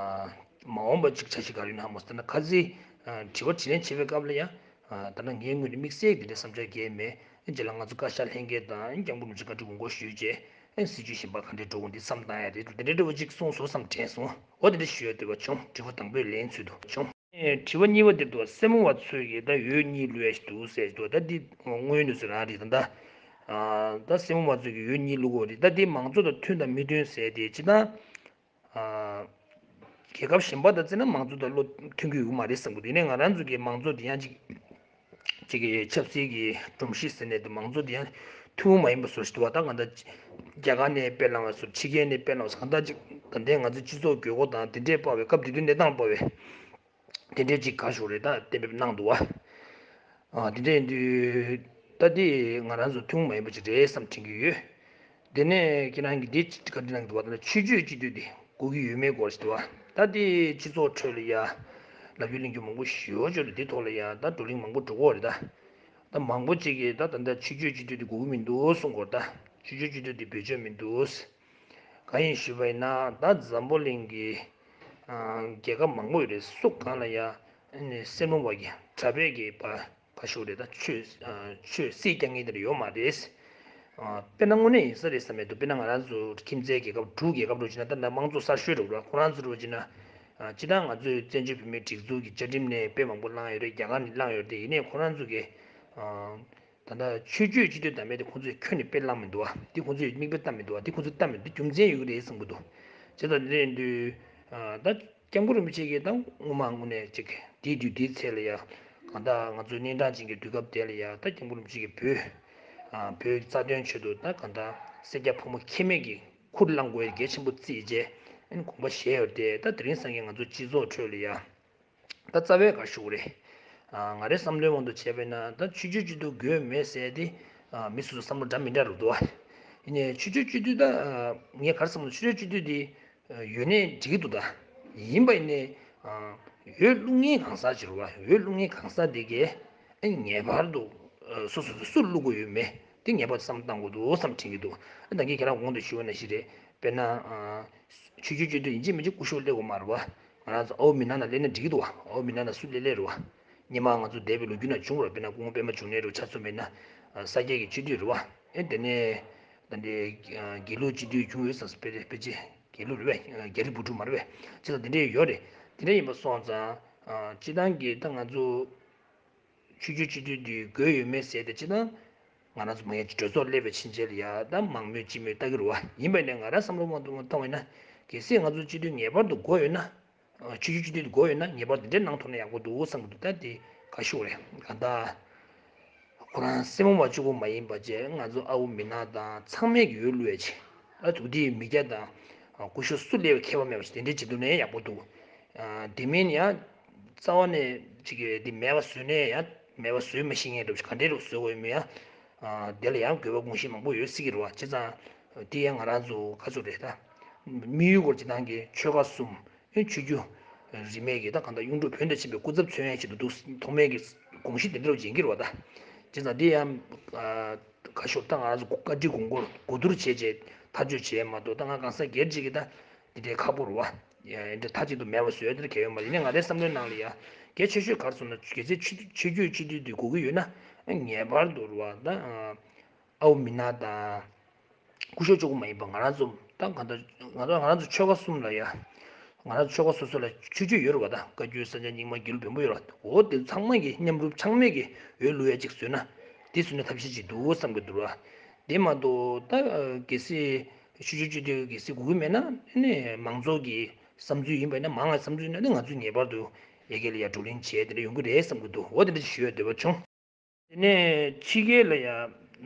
མ་འོངས་པ་ཅིག་འཆར་གཞི་ག་རེ་ཡོད་ན་ཧ་མ་སོང་། ད་ནི་ཁ་ཚིག་ཨ་དྲི་བ་དྲིས་ལན་བྱེད་པའི་སྐབས་ལ་ཡང་ཨ་ད་ནི་ངའི་ངོས་ནས་དམིགས་བསལ་འདི་འདྲའི་བསམ་འཆར་གང་ཡང་མེད། རྗེས་ལ་ང་ཚོ་བཀའ་ཤག་ལྷན་རྒྱས་དང་སྐྱབས་མགོན་རིན་པོ་ཆེ་བཀའ་འདྲི་དགོངས་སྐོར་ཞུས་རྗེས་ཨེ་སྲིད་ཇུས་གཞན་པ་ག་འདྲས་འགྲོ་དགོས་འདི་བསམ་བཏང་ཡ་རེད། འདི་འདྲའི་འདྲ་བོ་ཅིག་གསུངས་སོང་བསམ་དྲན་སོང་། འོ་དེ་འདྲ་ཞུ་ཡ་འདོད་པ་བྱུང་། དྲི་བ་དང་པོའི་ལན་ཚུལ་དུ་བྱུང་། ཨེ་དྲི་བ་གཉིས་པ་འདིར་འདུག་སེར་མོ་བ་ཚོས་ཀྱིས་ད་འོས་གཉིས་བླུགས་ཡ་ཞིག་འདུག་ཟེར་འདུག་ད་འདི་དངོས་ཡོད་གནས་ཚུལ་རང་རེད། ད་ད་ད་སེར་མོ་བ་ཚོས་ཀྱིས་འོས་གཉིས་བླུགས་དགོས་རེད། ད་འདི་མང་གཙོ་དང་མཐུན་དང་མི་མཐུན་ཟེར་དེ་ཅི་ད། ཨ། རྒྱལ་ཁབ་གཞན་པ་དང་བརྩིས་ན་མང་གཙོ་དང་བློ་མཐུན་གྱི་ཡོད་མ་རེད་བསམ་གྱི་འདུག་ཡིན་ནའི་ང་རང་ཚོ་གི་མང་གཙོ་དེ་ཡང་ཅིག་ཅིག་གི་ཆབ་སྲིད་ཀྱི་སྒྲོམ་གཞི་ཟེར་ནས་དེ་མང་གཙོ་དེ་ཡང་ཐུན་མོང་མ་ཡིན་པ་བཟོ་ཞིག་འདུག་བ། ད་གང་ལྟར་རྒྱ་གར་ནས་དཔེ་བླངས་པ་བཟོ། ཕྱི་རྒྱལ་ནས་དཔེ་བླངས་པ་བཟོ། གང་ལྟར་ཅིག་ད་ལྟའི་ང་ཚོའི་སྤྱི་ཚོགས་དགོས་མཁོ་དང་དེ་འདྲའི་དཔག་པའི་སྐབས་དེ་དུས་གནས་སྟངས་དཔག་པའི་དེ་འདྲའི་ཅིག་ག་ཞུ་རེད། ད་གཏན་འབེབས་གནང་འདུག་བ། ཨ་དེ་འདྲ་ཡིན་དུས་ད་དེ་ང་རང་ཚོ་ཐུན་མོང་མ་ཡིན་པ་ཅིག་རེད་བསམ་དྲན་གྱི་ཡོད། དེ་ནས་ཁྱེད་རང་གིས་འདི་བཀའ་འདྲི་གནང་གི་འདུག་བ། ད་ཆོས་བརྒྱུད་སྤྱི་འཐུས་དེ་དགོས་ཀྱི་ཡོད་མེད་སྐོར་ཞིག་འདུག་བ། ད་དེ་སྤྱི་ཚོགས་ཁྲོད་ལ་ཡ་ལབ་རྒྱུ་གླེང་རྒྱུ་མང་པོ་ཞེ་པོ་ཅིག་རེད། དེ་ཐོག་ལ་ཡ་ད་བགྲོ་གླེང་མང་པོ་འགྲོ་གི་ཡོད་རེད་ད། ད་མང་པོ་ཅིག་གིས་ད་ད་ལྟ་ཆོས་བརྒྱུད་སྤྱི་འཐུས་དེ་དགོས་ཀྱི་མི་འདུག་གསུང་གི་ཡོད་རེད་ད། ཆོས་བརྒྱུད་སྤྱི་འཐུས་དེ་བེད་སྤྱོད་མི་འདུག་གང་ཡིན་ཞུས་པ་ཡིན་ན་ད་འཛམ་བུ་གླིང་གི་ཨ་རྒྱལ་ཁབ་མང་པོ་ཡོད་རེད། སུ་གང་ལ་ཡ་ཨ་ནི་སེར་མོ་བ་གི་གྲྭ་པས་གི་པ་ག་ཞུ་རེད། ད་ཆོས་ཨ་ཆོས་སྲིད་སྐྱོང་མཁན་དེ་འདྲ་ཡོད་མ་རེད། ཨ་དཔེར་ན་དངོས་གནས་ཡིན་ས་རེད་བསམ་མེད་འདུག་དཔེར་ན་ང་རང་ཚོ་ཁྱིམ་མཚེས་རྒྱལ་ཁབ་འབྲུག་རྒྱལ་ཁབ་རུ་བྱས་ན་ད་ལྟ་དམངས་གཙོ་གསར་ཤོས་རེད་བ། ཁོ་རང་ཚོ་རུ་བྱས་ན་ཨ་སྤྱིར་བཏང་ང་ཚོས་བཙན་བྱོལ་བོད་མིའི་སྒྲིག་འཛུགས་ཀྱི་བཅའ་ཁྲིམས་ནས་དཔེ་མང་པོ་བླངས་ཡོད་རེད། རྒྱ་གར་ནས་བླངས་ཡོད་རེད། ཡིན་ནའི་ཁོ་རང་ཚོ་གི་ཨ་ད་ལྟ་ཆོས་བརྒྱུད་སྤྱི་འཐུས་དང་མེད་དེ་ཁོང་ཚོས་ཁྱོན་ནས་དཔེ་བླངས་མི་འདུག་བ། དེ་ཁོང་ཚོས་མིག་དཔེ་ལྟ་མི་འདུག་བ། དེ་ཁོང་ཚོས་ལྟ་མི་འདུག་རྒྱུ་མཚན་ཡོད་ཀྱི་རེད་བསམ་གྱི་འདུག་བྱས་ཙང་དེ་འདྲ་ཡིན་དུས་ཨ་ད་སྐྱབས་མགོན་རིན་པོ་ཆེ་གིས་ད་སྔོན་མ་དངོས་གནས་ཅིག་དེའི་དུས་དེའི་ཚེ་ལ་ཡ་གང་ལྟར་ང་ཚོའི་གཉན་འཕྲང་ཅན་གྱི་དུས་སྐབས་དེ་ལ་ཡ་ད་སྐྱབས་མགོན་རིན་པོ་ཆེ་གིས་བོད་ཨ་བོད་རྩ་དོན་ཆེད་དུ་ད་གང་ལྟར་སེར་སྐྱ་ཕོ་མོ་ཁྱད་མེད་ཀྱི་ཁུར་བླངས་དགོས་ཡ་གལ་ཆེན་པོ་བརྩིས་རྗེས་ཨ་ནི་དགོངས་པ་བཞེས་ཡོད་དེ། ད་དེ་རིང་སང་གི་ང་ཚོ་སྤྱི་ཚོགས་ཁྲོད་ལ་ཡ། ད་རྩ་བའི་ག་ཞུ་རེད། ཨ་ང་རའི་བསམ་བློའི་དབང་དུ་བྱས་པས་ན་ད་ཆོས་བརྒྱུད་སྤྱི་འཐུས་དགོས་མེད་ཟེར་ཏེ་ཨ་མི་སོ་སོ་བསམ་བློ་འདྲ་མི་འདྲ་རུ་འདུག་བ། ཡིན་ནའི་ཆོས་བརྒྱུད་སྤྱི་འཐུས་ད་ཨ་ངས་ག་རེ་བསམ་ན་ཆོས་བརྒྱུད་སྤྱི་འཐུས་དེ་ཨ་ཡོད་ནའི་འགྲིག་གི་འདུག་ད་ཡིན་པ་ཡིན་ནའི་ཨ་འོས་བླུག་མཁན་གང་ཟག་ཅིག་རུ་བ། འོས་བླུག་མཁན་གང་ཟག་དེ་གས་ཨ་ངེས་པར་དུ་ཨ་སོ་སོ་སོ་སུ་བླུག་དགོས་ཡོད་མེད་དེ་ངེས་པར་དུ་བསམ་བློ་བཏང་དགོས་འདུག་བསམ་དྲན་གྱི་འདུག་ཨ་ད་གིན་ཁྱེད་རང་གོང་དུ་ཞུས་པ་ནང་བཞིན་རེད། དཔེར་ན་ཨ་ཆོས་བརྒྱུད་སྤྱི་འཐུས་ཡིན་གཅིག་མིན་གཅིག་སྐུ་ཞབས་སླེབས་དགོས་མ་རེད་བ། ང་རང་ཚོ་ཨའུ་མི་ནང་ན་སླེབས་ན་འགྲིག་གི་འདུག་བ། ཨའུ་མི་ནང་ན་སུ་སླེབས་སླེབས་རེད་བ། སྔོན་མ་ང་ཚོ་འདས་པའི་ལོ་རྒྱུས་ནང་བྱུང་བ་རེད། དཔེར་ན་སྐུ་ངོ་པད་མ་འབྱུང་གནས་རེད་བ། ཆ་མཚོན་པ་ཡིན་ན་ས་སྐྱའི་གི་སྤྱི་འཐུས་རེད་བ། ཨེ་དེ་ནས་ད་ལྟའི་དགེ་ལུགས་སྤྱི་འཐུས་བྱུང་ཡོད་ཙང་ཕལ་ཆེར་དགེ་ལུགས་རེད་བས། རྒྱ་རི་བུ་ཕྲུག་མ་རེད་བས། ཅི་ལ་དེ་འདྲས་ཡོད་རེད། དེ་འདྲས་ཡིན་པ་སོང་ཙང་སྤྱི་བཏང་གི་ད་ང་ཚོ་ཆོས་བརྒྱུད་སྤྱི་འཐུས་འདི་དགོས་ཡོད་མེད་ཟེར་ཏེ་སྤྱིར་བཏང་ང་རང་ཚོ་མ་ཡ་གྲོས་ཚོགས་སླེབས་པའི་ཕྱིན་ཆད་ལ་ཡ་ད་མང་མོས་སྤྱི་མོས་ལྟ་གི་རེད་བ། ཡིན་པ་ནས་ང་རང་བསམ་བློ་མ་གཏོང་བ་ཡིན་ན་གལ་སྲིད་ང་ཚོ་སྤྱི་འཐུས་ངེས་པར་དུ་དགོས་ཡོད་ན། ཆོས་བརྒྱུད་སྤྱི་འཐུས་དགོས་ཡོད་ན་ངེས་པར་དུ་འདི་འདྲ་གནང་ཐུབ་ན་ཡག་པོ་འདུག་བསམ་གི་འདུག་ད་དེ་ག་ཤོག་རེད་ག་ད། ཁོ་རང་སེར་མོ་བ་གཅིག་པོ་མ་ཡིན་པ་བྱས་ང་ཚོ་ཨ་བོ་མི་ནག་དང་ཚང་མས་ཀྱི་འོས་བླུགས་ཡ་ཆེ། ཨ་དུ་དེའི་མི་སྐྱ་དང་སྐུ་ཞབས་སུ་སླེབས་པའི་ཁྱད་པར་མེད་པ་ཞིག་དེ་འདྲའི་བྱེད་ཐུབ་ན་ཡག་པོ་འདུག་དེ་མིན་ཡང་རྩ་བ་ནས་ཅིག་གི་དེ་མེད་པ་བཟོས་ནས་ཡང་མེད་པ་བཟོས་མ་ཤེས་མཁན་འདྲ་པོ་ཞིག་ག་འདྲའི་རུ་བཟོས་དགོས་ཡོད་མེད་ཡང་། དེ་ལ་ཡང་དགོས་པ་དགོངས་གཞི་མང་པོ་ཡོད་སྲིད་ཀྱི་རེད་བ། བྱས་ཙང་དེ་ཡང་ང་རང་ཚོ་ག་ཚོད་རེད་ད། དམིགས་ཡུལ་སྐོར་སྤྱི་བཏང་གི་ཆོལ་ཁ་གསུམ། ཨེ་ཆོས་བརྒྱུད་རིས་མེད་ཀྱི་ད་གང་ལྟར་གཡུང་དྲུང་བོན་དང་མཆིན་པའི་སྐུ་ཚབ་མཚོན་ཡས་ཆེད་དུ་འདུག་ཐོག་མའི་གི་དགོངས་གཞི་དེ་འདྲ་བ་འཇིང་གི་རེད་བ་ད། བྱས་ཙང་འདི་ཡང་ཁ་ཤོར་ད་ང་རང་ཚོ་བཀའ་ཁྲི་དགོངས་སྐོར་གོ་བསྡུར་བྱས་རྗེས་ཐག་གཅོད་བྱས་མ་གཏོགས་ད་ང་གང་ཟག་སྒེར་གཅིག་གིས་ད་འདི་འདྲའི་ཁག་པོ་རེད་བ། ཡ་འདི་མཐའ་གཅིག་ཏུ་མེད་པ་བཟོས་དེར་གལ་ཡོད་མ་རེད། ཡིན་ནའི་ང་རའི་བསམ་བློའི་ནང་ལ་ཡ་གལ་ཆེ་ཤོས་ག་རེ་སོང་ན་གལ་སྲིད་ཆོས་ཆོས་བརྒྱུད་སྤྱི་འཐུས་འདི་དགོས་ཀྱི་ཡོད་ན་ངེས་པར་དུ་རེད་བ་ད། ཨའོ་མི་ནག་དང་། སྐུ་ཞབས་གཅིག་པོ་མ་ཡིན་པ་ང་རང་ཚོ་ད་གང་ལྟར་ང་ཚོ་ང་རང་ཚོ་ཆོལ་ཁ་གསུམ་ལ་ཡ། ང་རང་ཚོ་ཆོལ་ཁ་སོ་སོ་ལ་ཆོས་བརྒྱུད་ཡོད་རེད་བ་ད། བཀའ་བརྒྱུད་ས་སྐྱ་རྙིང་མ་དགེ་ལུགས་བོན་པོ་ཡོད་རེད་བ། འོ་དེ་ཚང་མ་གི་མཉམ་རུབ་ཚང་མས་གི་འོས་བླུག་ཡ་གཅིག་བཟོས་ན་དེ་བཟོས་ན་ཐབས་ཤེས་གཅིག་འདུག་བསམ་གི་འདུག་ར། དེ་མ་གཏོགས་ད་གལ་སྲིད་ཆོས་བརྒྱུད་སྤྱི་འཐུས་གལ་སྲིད་དགོས་ཀྱི་མེད་ན་ནི་མང་ཚོགས་ཀྱི་བསམ་ཚུལ་ཡིན་པ་ཡིན་ན་མང་ང་བསམ་ཚུལ་ཡིན་ན་ནི་ང་ཚོས་ངེས་པར་དུ་ཡ་གི་ལ་ཡ་བགྲོ་གླེང་བྱས་དེ་འདྲ་ཡོང་གི་རེད་བསམ་གི་འདུག་འོ་དེ་འདྲ་ཞུ་ཡ་འདོད་པ་བྱུང་། དེ་ནས་ཕྱི་རྒྱལ་ལ་ཡང་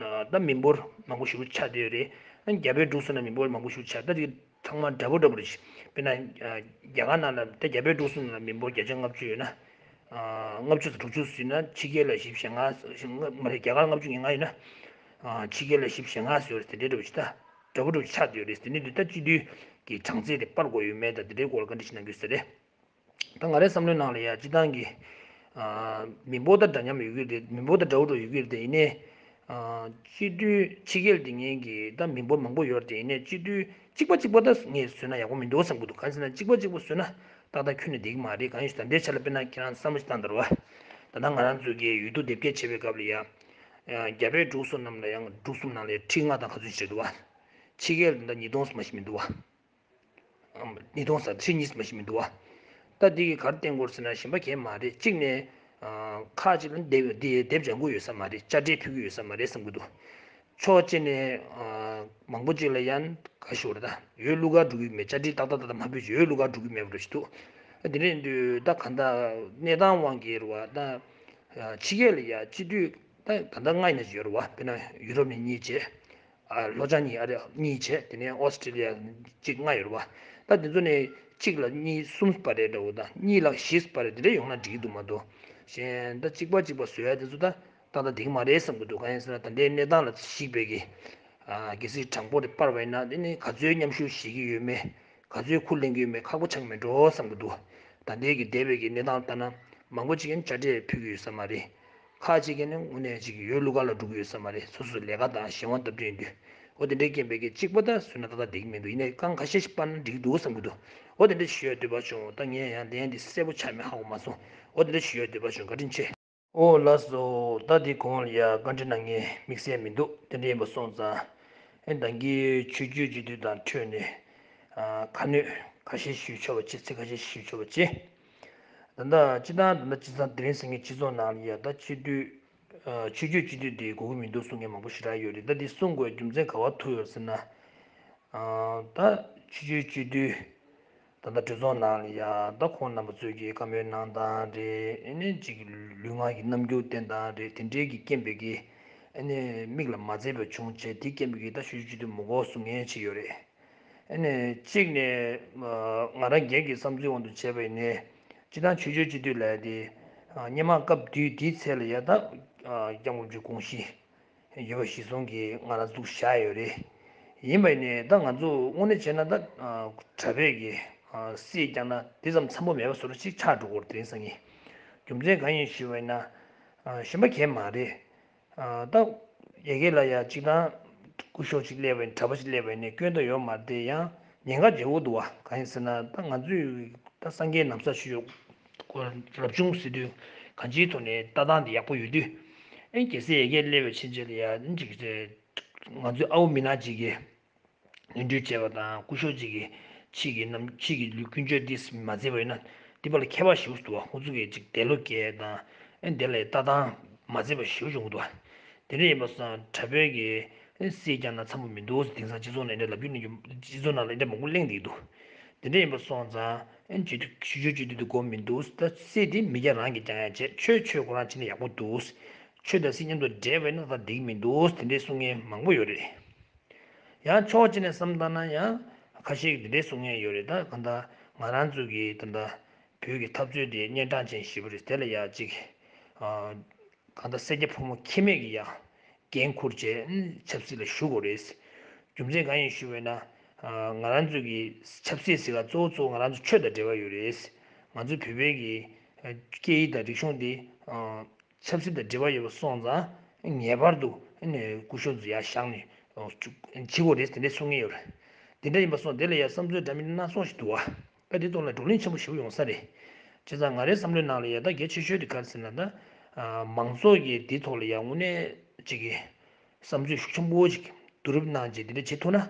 ད་མི་འབོར་མང་པོ་ཞིག་ཆགས་བསྡད་ཡོད་རེད། རྒྱ་བལ་འབྲུག་གསུམ་ལ་མི་འབོར་མང་པོ་ཞིག་ཆགས། ད་དེ་ཚང་མ་འདྲ་པོ་འདྲ་པོ་རེད། དཔེར་ན་རྒྱ་གར་ནང་ལ་ད་རྒྱ་བལ་འབྲུག་གསུམ་ལ་མི་འབོར་བརྒྱ་ཆ་ལྔ་བཅུ་ཡོད་ན། ལྔ་བཅུ་དང་དྲུག་ཅུ་ཟིན་ན་ཕྱི་རྒྱལ་ལ་བཞི་བཅུ་ཞེ་ལྔ་མ་རེད། རྒྱ་གར་ལྔ་བཅུ་ང་ལྔ་ཡོད་ན། ཕྱི་རྒྱལ་ལ་བཞི་བཅུ་ཞེ་ལྔ་ཟིན་ཡོད་རེད། དེ་འདྲའི་འདྲ་པོ་ཞིག་ད་འདྲ་པོ་འདྲ་པོ་ཆགས་བསྡད་ཡོད་རེད། དེ་ནས་འདི་ད་སྤྱི་འཐུས་ཀྱི་གྲངས་ཚད་དེ་སྤར་དགོས་ཡོད་མེད་ད་དེ་འདྲའི་སྐོར་ལ་བཀའ་འདྲི་ཞིག་གནང་རྒྱུ་ཟེར་རེད། ད་ང་རའི་བསམ་བློའི་ནང་ལ་ཡ་སྤྱི་བཏང་གི་ཨ་མི་འབོར་དང་འདྲ་མཉམ་ཡོད་ཀྱི་རེད། མི་འབོར་དང་འདྲ་བོ་འདྲ་ཡོད་ཀྱི་རེད། དེ་ཡིན་ནའི་ཨ་སྤྱི་འཐུས་ཕྱི་རྒྱལ་དེ་ངན་གྱི་ད་མི་འབོར་མང་པོ་ཡོད་རེད། དེ་ཡིན་ནའི་སྤྱི་འཐུས་གཅིག་པ་གཅིག་པ་ད་ངས་བཟོས་ན་ཡག་པོ་མི་འདུག་བསམ་གྱི་འདུག་གང་ཟེར་ན་གཅིག་པ་གཅིག་པ་བཟོས་ན་ཏག་ཏག་ཁྱོན་ནས་བསྡད་ཀྱི་མ་རེད། གང་ཡིན་ཞུ་ད་ལྟའི་ཆ་ལ་དཔེར་ན་ཁྱེད་རང་བསམ་བློ་ཞིག་བཏང་དང་རེད་བ། ད་ལྟ་ང་རང་ཚོ་གི་འོས་བསྡུ་དེབ་སྐྱེལ་བྱེད་པའི་སྐབས་ལ་ཡ་རྒྱ་བལ་འབྲུག་གསུམ་རྣམས་ལ་ཡང་འབྲུག་གསུམ་ནང་ལ་ཁྲི་ལྔ་དང་ག་ཚོད་ཞིག་རེད་འདུག་བ། ཕྱི་རྒྱལ་ད་ཉིས་སྟོང་ཙམ་ཞིག་མི་འདུག་བ། ཉིས་སྟོང་ཙམ་ཁྲི་གཉིས་ཙམ་ཞིག་མི་འདུག་བ། ད་འདི་གིས་ག་རེ་བསྟན་དགོས་ཟེར་ན་གཞན་པ་གང་ཡང་མ་རེད། གཅིག་ནས་ཁག་ཅིག་ལ་འདེབས་འདི་འདེབས་སྦྱང་གི་ཡོད་ས་མ་རེད། དཔྱ་ཁྲལ་ཕུལ་གྱི་ཡོད་ས་མ་རེད་བསམ་གྱི་འདུག་ཕྱོགས་གཅིག་ནས་ཨ་མང་པོ་ཅིག་ལ་ཡང་དགའ་ཞུ་རེད། ད་འོས་བླུག་ག་འགྲོ་གི་མེད། བཅར་འདྲི་ཏག་ཏག་ཏག་ཏག་མ་ཕུལ་ཅིག་འོས་བླུག་ག་འགྲོ་གི་མེད་པ་རེད་ཞུ་འདུག་དེ་འདྲ་ཡིན་དུས་ད་ག་འདྲ་གནས་སྟངས་དབང་གིས་རེད་བ། ད་ཕྱི་རྒྱལ་ལ་ཡ་སྤྱི་འཐུས་ད་ད་ལྟ་ལྔ་ཡིན་ན་ཅིག་ཡོད་རེད་བ། དཔེར་ན་ཡུ་རོབ་ནས་གཉིས་བྱས། ཨ་ལྷོ་བྱང་གཉིས། ཨ་རི་གཉིས་བྱས། དེ་ནས་ཨོ་སི་ཀྲི་ལི་ཡ་གཅིག་ལྔ་ཡོད་རེད་བ། ད་དེ་ཚོ་ནས་གཅིག་ལ་གཉིས་གསུམ་པ་རེད་འདྲ་བོ་དང་། གཉིས་ལ་བཞི་པ་རེད། དེ་འདྲ་ཡོང་ན་འགྲིག་གི་འདུག་མ་གཏོགས། གཞན་ད་གཅིག་པ་གཅིག་པ་བཟོ་ཡ་དེ་ཚོ་ད་ཏག་ཏག་འགྲིག་གི་མ་རེད་བསམ་གི་འདུག་གང་ཡིན་ཟེར་ན་ད་ལྟའི་གནས་སྟངས་ལ་གཞིགས་པའི་གི་ཨ་གལ་སྲིད་དྲང་པོ་རེ་སྤར་བ་ཡིན་ན། དེ་ནི་ག་ཚོད་མཉམ་ཞུགས་བྱེད་ཀྱི་ཡོད་མེད། ག་ཚོད་ཁུར་ལེན་གྱི་ཡོད་མེད་ཁག་པོ་ཆགས་མེད་འགྲོ་བསམ་གྱི་འདུག་ད་ལྟའི་གི་འདས་པའི་གི་གནས་སྟངས་ལྟར་ན་མང་པོ་ཅིག་གིས་དཔྱ་ཁྲལ་ཕུལ་གྱི་ཡོད་ས་མ་རེད། ཁག་ཅིག་གིས་ནི་དངོས་གནས་ཅིག་འོས་བླུག་ག་ལ་འགྲོ་གི་ཡོད་ས་མ་རེད། སོ་སོའི་ལས་ཀ་དང་གཞན་དབང་སྟབས་བསྟུན་ཡིན་དུས། འོ་དེ་འདྲའི་རྐྱེན་པས་གི་གཅིག་པ་ད་བཟོས་ན་ཏག་ཏག་འགྲིག་གི་མི་འདུག་ཡིན་ནའི་རྐང་ཁ་ཤས་ཤིག་སྤར་ན་འགྲིག་གི་འདུག་བསམ་གྱི་འདུག་འོ་དེ་འདྲ་ཞུ་ཡ་འདོད་པ་བྱུང་། ད་ངས་ཡང་ལན་འདི་གསལ་པོ་ཆགས་མེད་ཧ་གོ་མ་སོང་། འོ་དེ་འདྲ་ཞུ་ཡ་འདོད་པ་བྱུང་། བཀའ་དྲིན་ཆེ། ཨོ་ལགས་སོ། ད་འདི་གོང་ལ་ཡ་བཀའ་འདྲི་གནང་མཁན་དམིགས་བསལ་མི་འདུག་དེ་འདྲ་ཡིན་པ་སོང་ཙང་། ཨེ་ད་གིན་ཆོས་བརྒྱུད་སྤྱི་འཐུས་དང་འཕྲོས་ནས་ཨ་ཁ་སྣོན་ཁ་ཤས་ཞུས་ཆོག་པ་བྱེད། ཚིག་ཁ་ཤས་ཞུས་ཆོག་པ་བྱེད། ད་ལྟ་སྤྱི་བཏང་ད་ལྟ་སྤྱི་བཏང་དེ་རིང་སང་ཉིན་སྤྱི་ཚོགས་ནང་ལ་ཡ་ད་སྤྱི་འཐུས་ཨ་ཆོས་བརྒྱུད་སྤྱི་འཐུས་དེ་དགོས་ཀྱི་མི་འདུག་གསུང་མཁན་མང་པོ་ཞེ་དྲག་ཡོད་རེད། ད་འདི་གསུང་དགོས་རྒྱུ་མཚན་ག་པར་ཐུག་ཡོད་ཟེར་ན། ཨ་ད་ཆོས་བརྒྱུད་སྤྱི་འཐུས་ད་ལྟ་གྲོས་ཚོགས་ནང་ལ་ཡ་ད་ཁོང་རྣམ་པ་ཚོས་ཀྱི་བཀའ་མོལ་གནང་སྟངས་རེད། ཨ་ནི་ཅིག་ལུས་ངག་གི་རྣམ་འགྱུར་བསྟན་སྟངས་རེད། དེ་འདྲའི་གི་རྐྱེན་པས་ཀྱི་ཨ་ནི་མིག་ལ་མ་མཛེས་པ་བྱུང་བྱས། དེ་རྐྱེན་པས་ཀྱི་ད་ཆོས་བརྒྱུད་སྤྱི་འཐུས་མི་དགོས་གསུང་མཁན་ཅིག་ཡོད་རེད། ཨ་ནི་གཅིག་ནས་ང་རང་སྒེར་གྱི་བསམ་ཚུལ་དབང་དུ་བྱས་པ་ཡིན་ནའི། སྤྱི་བཏང་ཆོས་བརྒྱུད་སྤྱི་འཐུས་ལབ་ཡ་དེ་སྔོན་མ་སྐབས་དུས་དེའི་ཚེ་ལ་ཡ་ད་སྐྱབས་མགོན་ཆེན་དགོངས་གཞི་ཡོད་པ་གཞི་བཟུང་གིས་ང་རང་ཚོ་བཞག་ཡོད་རེད། ཡིན་པ་ཡིན་ནའི་ད་ང་ཚོ་དངོས་གནས་བྱས་ན་ད་གྲྭ་པས་ཀྱི་སྲིད་བསྐྱངས་ན་དེ་ཙམ་འཚམ་པོ་མེད་པ་བཟོ་འདྲ་ཅིག་ཆགས་འགྲོ་གི་རེད། དེ་རིང་སང་ཉིན་རྒྱུ་མཚན་གང་ཡིན་ཞུས་པ་ཡིན་ན། གཞན་པ་གང་ཡང་མ་རེད། ཨ་ད་ཡ་གི་ལ་ཡ་གཅིག་དང་སྐུ་ཞབས་གཅིག་སླེབས་པ་ཡིན། གྲྭ་པ་གཅིག་སླེབས་པ་ཡིན་ནའི་སྐྱོན་ད་ཡོད་མ་རེད་དེ། ཡང་ཉེན་ཁ་ཆེ་བོ་འདུག་བ། གང་ཡིན་ཟེར་ན་ད་ང་ཚོས་ད་སངས་རྒྱས་ན་བཟའ་ཞུ་ཡོད། རབ་བྱུང་ཟེར་དུས་གང་ཅིའི་ཐོག་ནས་ལྟ་སྟངས་དེ་ཡག་པོ་ཡོད་དུས། ཨེ་གལ་སྲིད་ཡ་གི་སླེབས་པའི་ཕྱིན་ཆད་ལ་ཡ་ཅིག་ང་ཚོའི་ཨའུ་མི་ནག་ཅིག་གིས། ནོར་འཁྲུལ་བྱས་པ་དང་། སྐུ་ཞབས་གཅིག་གིས་ཕྱིས་ཀྱི་རྣམ་ཕྱིས་ཀྱི་ལུས་ཀུན་སྤྱོད་འདི་མ་མཛེས་པ་ཡིན་ན། འདི་བར་ལ་ཁྱད་པར་ཞེ་པོ་འདུག་བ། ཁོང་ཚོ་གིས་ཅིག་དེ་ལོ་བརྒྱད་དང་། ཨེ་དེ་ལ་ལྟ་སྟངས་མ་མཛེས་པ་ཞེ་པོ་བྱུང་འདུག་བ། དེ་འདྲ་ཡིན་པ་སོང་ཙང་གྲྭ་པས་ཀྱི་ཨེ་སྲིད་བསྐྱངས་ན་འཚམ་པོ་མི་འདུག་དེང་སང་སྤྱི་ཚོགས་ནང་འདྲ་ལབ་རྒྱུ་ནི་རྒྱུ་སྤྱི་ཚོགས་ནང་ལ་འདྲ་མང་པོ་གླེང་བསྡད་འདུག་དེ་འདྲ་ཡིན་པ་སོང་ཙང་ཨེ་སྤྱི་འཐུས་ཆོས་བརྒྱུད་སྤྱི་འཐུས་དེ་དགོས་མི་འདུག་ད་སྲིད་དེ་མི་སྐྱ་རང་གིས་བསྐྱང་ཡ་བྱས། ཆོས་ཆོས་ཁོ་རང་བྱས་ན་ཡག་པོ་འདུག་ཆོས་དང་སྲིད་མཉམ་དུ་འདྲེས་པ་ཡིན་ན་ད་འགྲིག་མི་འདུག་དེ་འདྲའི་གསུང་མཁན་མང་པོ་ཡོད་རེད། ཡང་ཕྱོགས་གཅིག་ནས་བསམ་བཏང་ན་ཡང་ཁ་ཤས་ཀྱིས་འདི་འདྲའི་གསུང་མཁན་ཡོད་རེད། ད་གང་ལྟར་ང་རང་ཚོ་གི་ད་ལྟ་བོད་ཀྱི་འཐབ་རྩོད་དེ་གཉན་འཕྲང་ཅན་ཞེ་པོ་རེད། དེ་ལ་ཡ་གཅིག་ཨ་གང་ལྟར་སེར་སྐྱ་ཕོ་མོ་ཁྱད་མེད་ཀྱི་ཡ་འགན་འཁུར་བྱས་ཆབ་སྲིད་ལ་ཞུགས་དགོས་རེད། རྒྱུ་མཚན་གང་ཡིན་ཞུས་པ་ཡིན་ན། ང་རང་ཚོ་གི་ཆབ་སྲིད་ཟེར་ག་གཙོ་བོ་གཙོ་བོ་ང་རང་ཚོ་ཆོས་དང་འབྲེལ་བ་ཡོད་རེད། ང་ཚོའི་བོད་པའི་གི་སྐད་ཡིག་དང་རིག་གཞུང་འདི་ཆབ་སྲིད་དང་འབྲེལ་བ་ཡོད་པ་སོང་ཙང་ངེས་པར་དུ་ཨ་ནི་སྐུ་ཞབས་ཚོ་ཡར་བཞེངས་ནས་བྱེད་དགོས་རེད། དེ་འདྲའི་གསུང་མཁན་ཡོད་རེད། དེ་འདྲ་ཡིན་པ་སོང་དེ་ལ་ཡ་བསམ་ཚུལ་འདྲ་མིན་སྣ་ཚོགས་ཤིག་འདུག་བ། ད་དེ་ཐོག་ལ་བགྲོ་གླེང་ཆེན་པོ་ཞིག་ཡོང་ས་རེད། བྱས་ཙང་ང་རའི་བསམ་བློའི་ནང་ལ་ཡ་ད་གལ་ཆེ་ཤོས་དེ་ག་རེ་ཟེར་ན། ད་མང་ཚོགས་ཀྱིས་དེ་ཐོག་ལ་ཡ་དངོས་གནས་ཅིག་གི་བསམ་ཚུལ་ཤུགས་ཆེན་པོ་ཅིག་བསྡུ་རུབ་གནང་བྱས་དེ་འདྲ་བྱེད་ཐུབ་ན།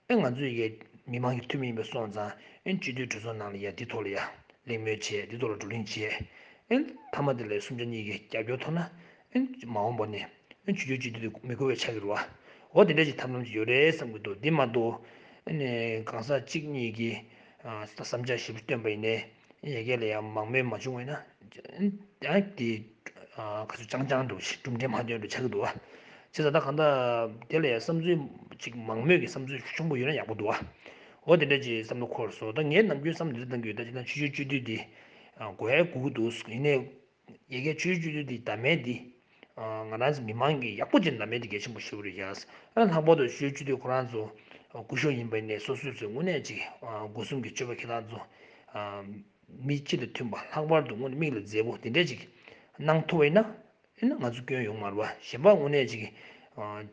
ཨེ་ང་ཚོས་ཡ་མི་མང་གི་འཐུས་མི་ཡིན་པ་སོང་ཙང་ཨེ་སྤྱི་འཐུས་གྲོས་ཚོགས་ནང་ལ་ཡ་དེ་ཐོག་ལ་ཡ་གླེང་མོལ་བྱས། དེ་ཐོག་ལ་བགྲོ་གླེང་བྱས། ཨེ་མཐའ་མ་དེ་ལ་གསུམ་ཆ་གཉིས་ཀྱི་རྒྱབ་སྐྱོར་ཐོབ་ན། ཨེ་མ་འོངས་པ་ནས་ཨེ་ཆོས་བརྒྱུད་སྤྱི་འཐུས་དེ་མི་དགོས་པའི་ཆགས་ཀྱི་རེད་བ། འོ་དེ་འདྲ་ཅིག་ཐབས་ལམ་ཅིག་ཡོད་རེད་བསམ་གྱི་འདུག་འདི་མ་གཏོགས་ཨེ་ནས་གང་ཟག་གཅིག་གཉིས་ཀྱིས་ཨ་བསམ་འཆར་ཞིབ་ཏུ་བཏོན་པ་ཡིན་ནའི། ཡ་གི་ལ་ཡང་མང་མོས་མ་བྱུང་བས་ན། ཡང་དེ་ཁ་ཚུར་ཅང་ཅང་འགྲོ་ཞིག་གྲུབ་འབྲས་མ་ཐོན་འགྲོ་ཆགས་ཀྱི་འདུག་བ། བྱས་ཙང་ད་གང་ལྟར་དེ་ལ་ཡང་བསམ་ཚུལ་ཅིག་མང་མོས་ཀྱི་བསམ་ཚུལ་ཆུང་པོ་ཡོད་ན་ཡག་པོ་འདུག་བ། འོ་དེ་འདྲ་ཅིག་བསམ་བློ་འཁོར་སོང་། ད་ངས་ནམ་རྒྱུན་བསམ་འདི་འདྲ་བཏང་གི་ཡོད། ད་ཅི་ན་ཆོས་བརྒྱུད་སྤྱི་འཐུས་འདི་དགོས་ཡ་དགོས་ཀྱི་འདུག་ཡིན་ནའི་ཡ་གི་ཆོས་བརྒྱུད་སྤྱི་འཐུས་འདི་ད་མེད་འདི། ང་རང་ཚོ་མི་མང་གིས་ཡག་པོ་ཅིག་ལབ་མེད་དེ་གལ་ཆེན་པོ་ཞེ་པོ་རེད་ཡ། ལྷག་པར་དུ་ཆོས་བརྒྱུད་དེ་ཁོ་རང་ཚོ་སྐུ་ཞབས་ཡིན་པ་ནས་སོ་སོའི་ཚོའི་དངོས་གནས་ཅིག་སྒོ་གསུམ་གྱི་སྤྱོད་པ་ཁྱེད་རང་ཚོ་མི་སྤྱི་དང་མཐུན་པ། ལྷག་པར་དུ་དངོས་གནས་མིག་ལ་མཛེས་པོ་དེ་འདྲས་ཅིག་གནང་ཐུབ་པ་ཡིན་ན། ཨེ་ན་ང་ཚོ་སྐྱོན་ཡོང་མ་རེད་བ། གཞན་པ་དངོས་གནས་ཅིག་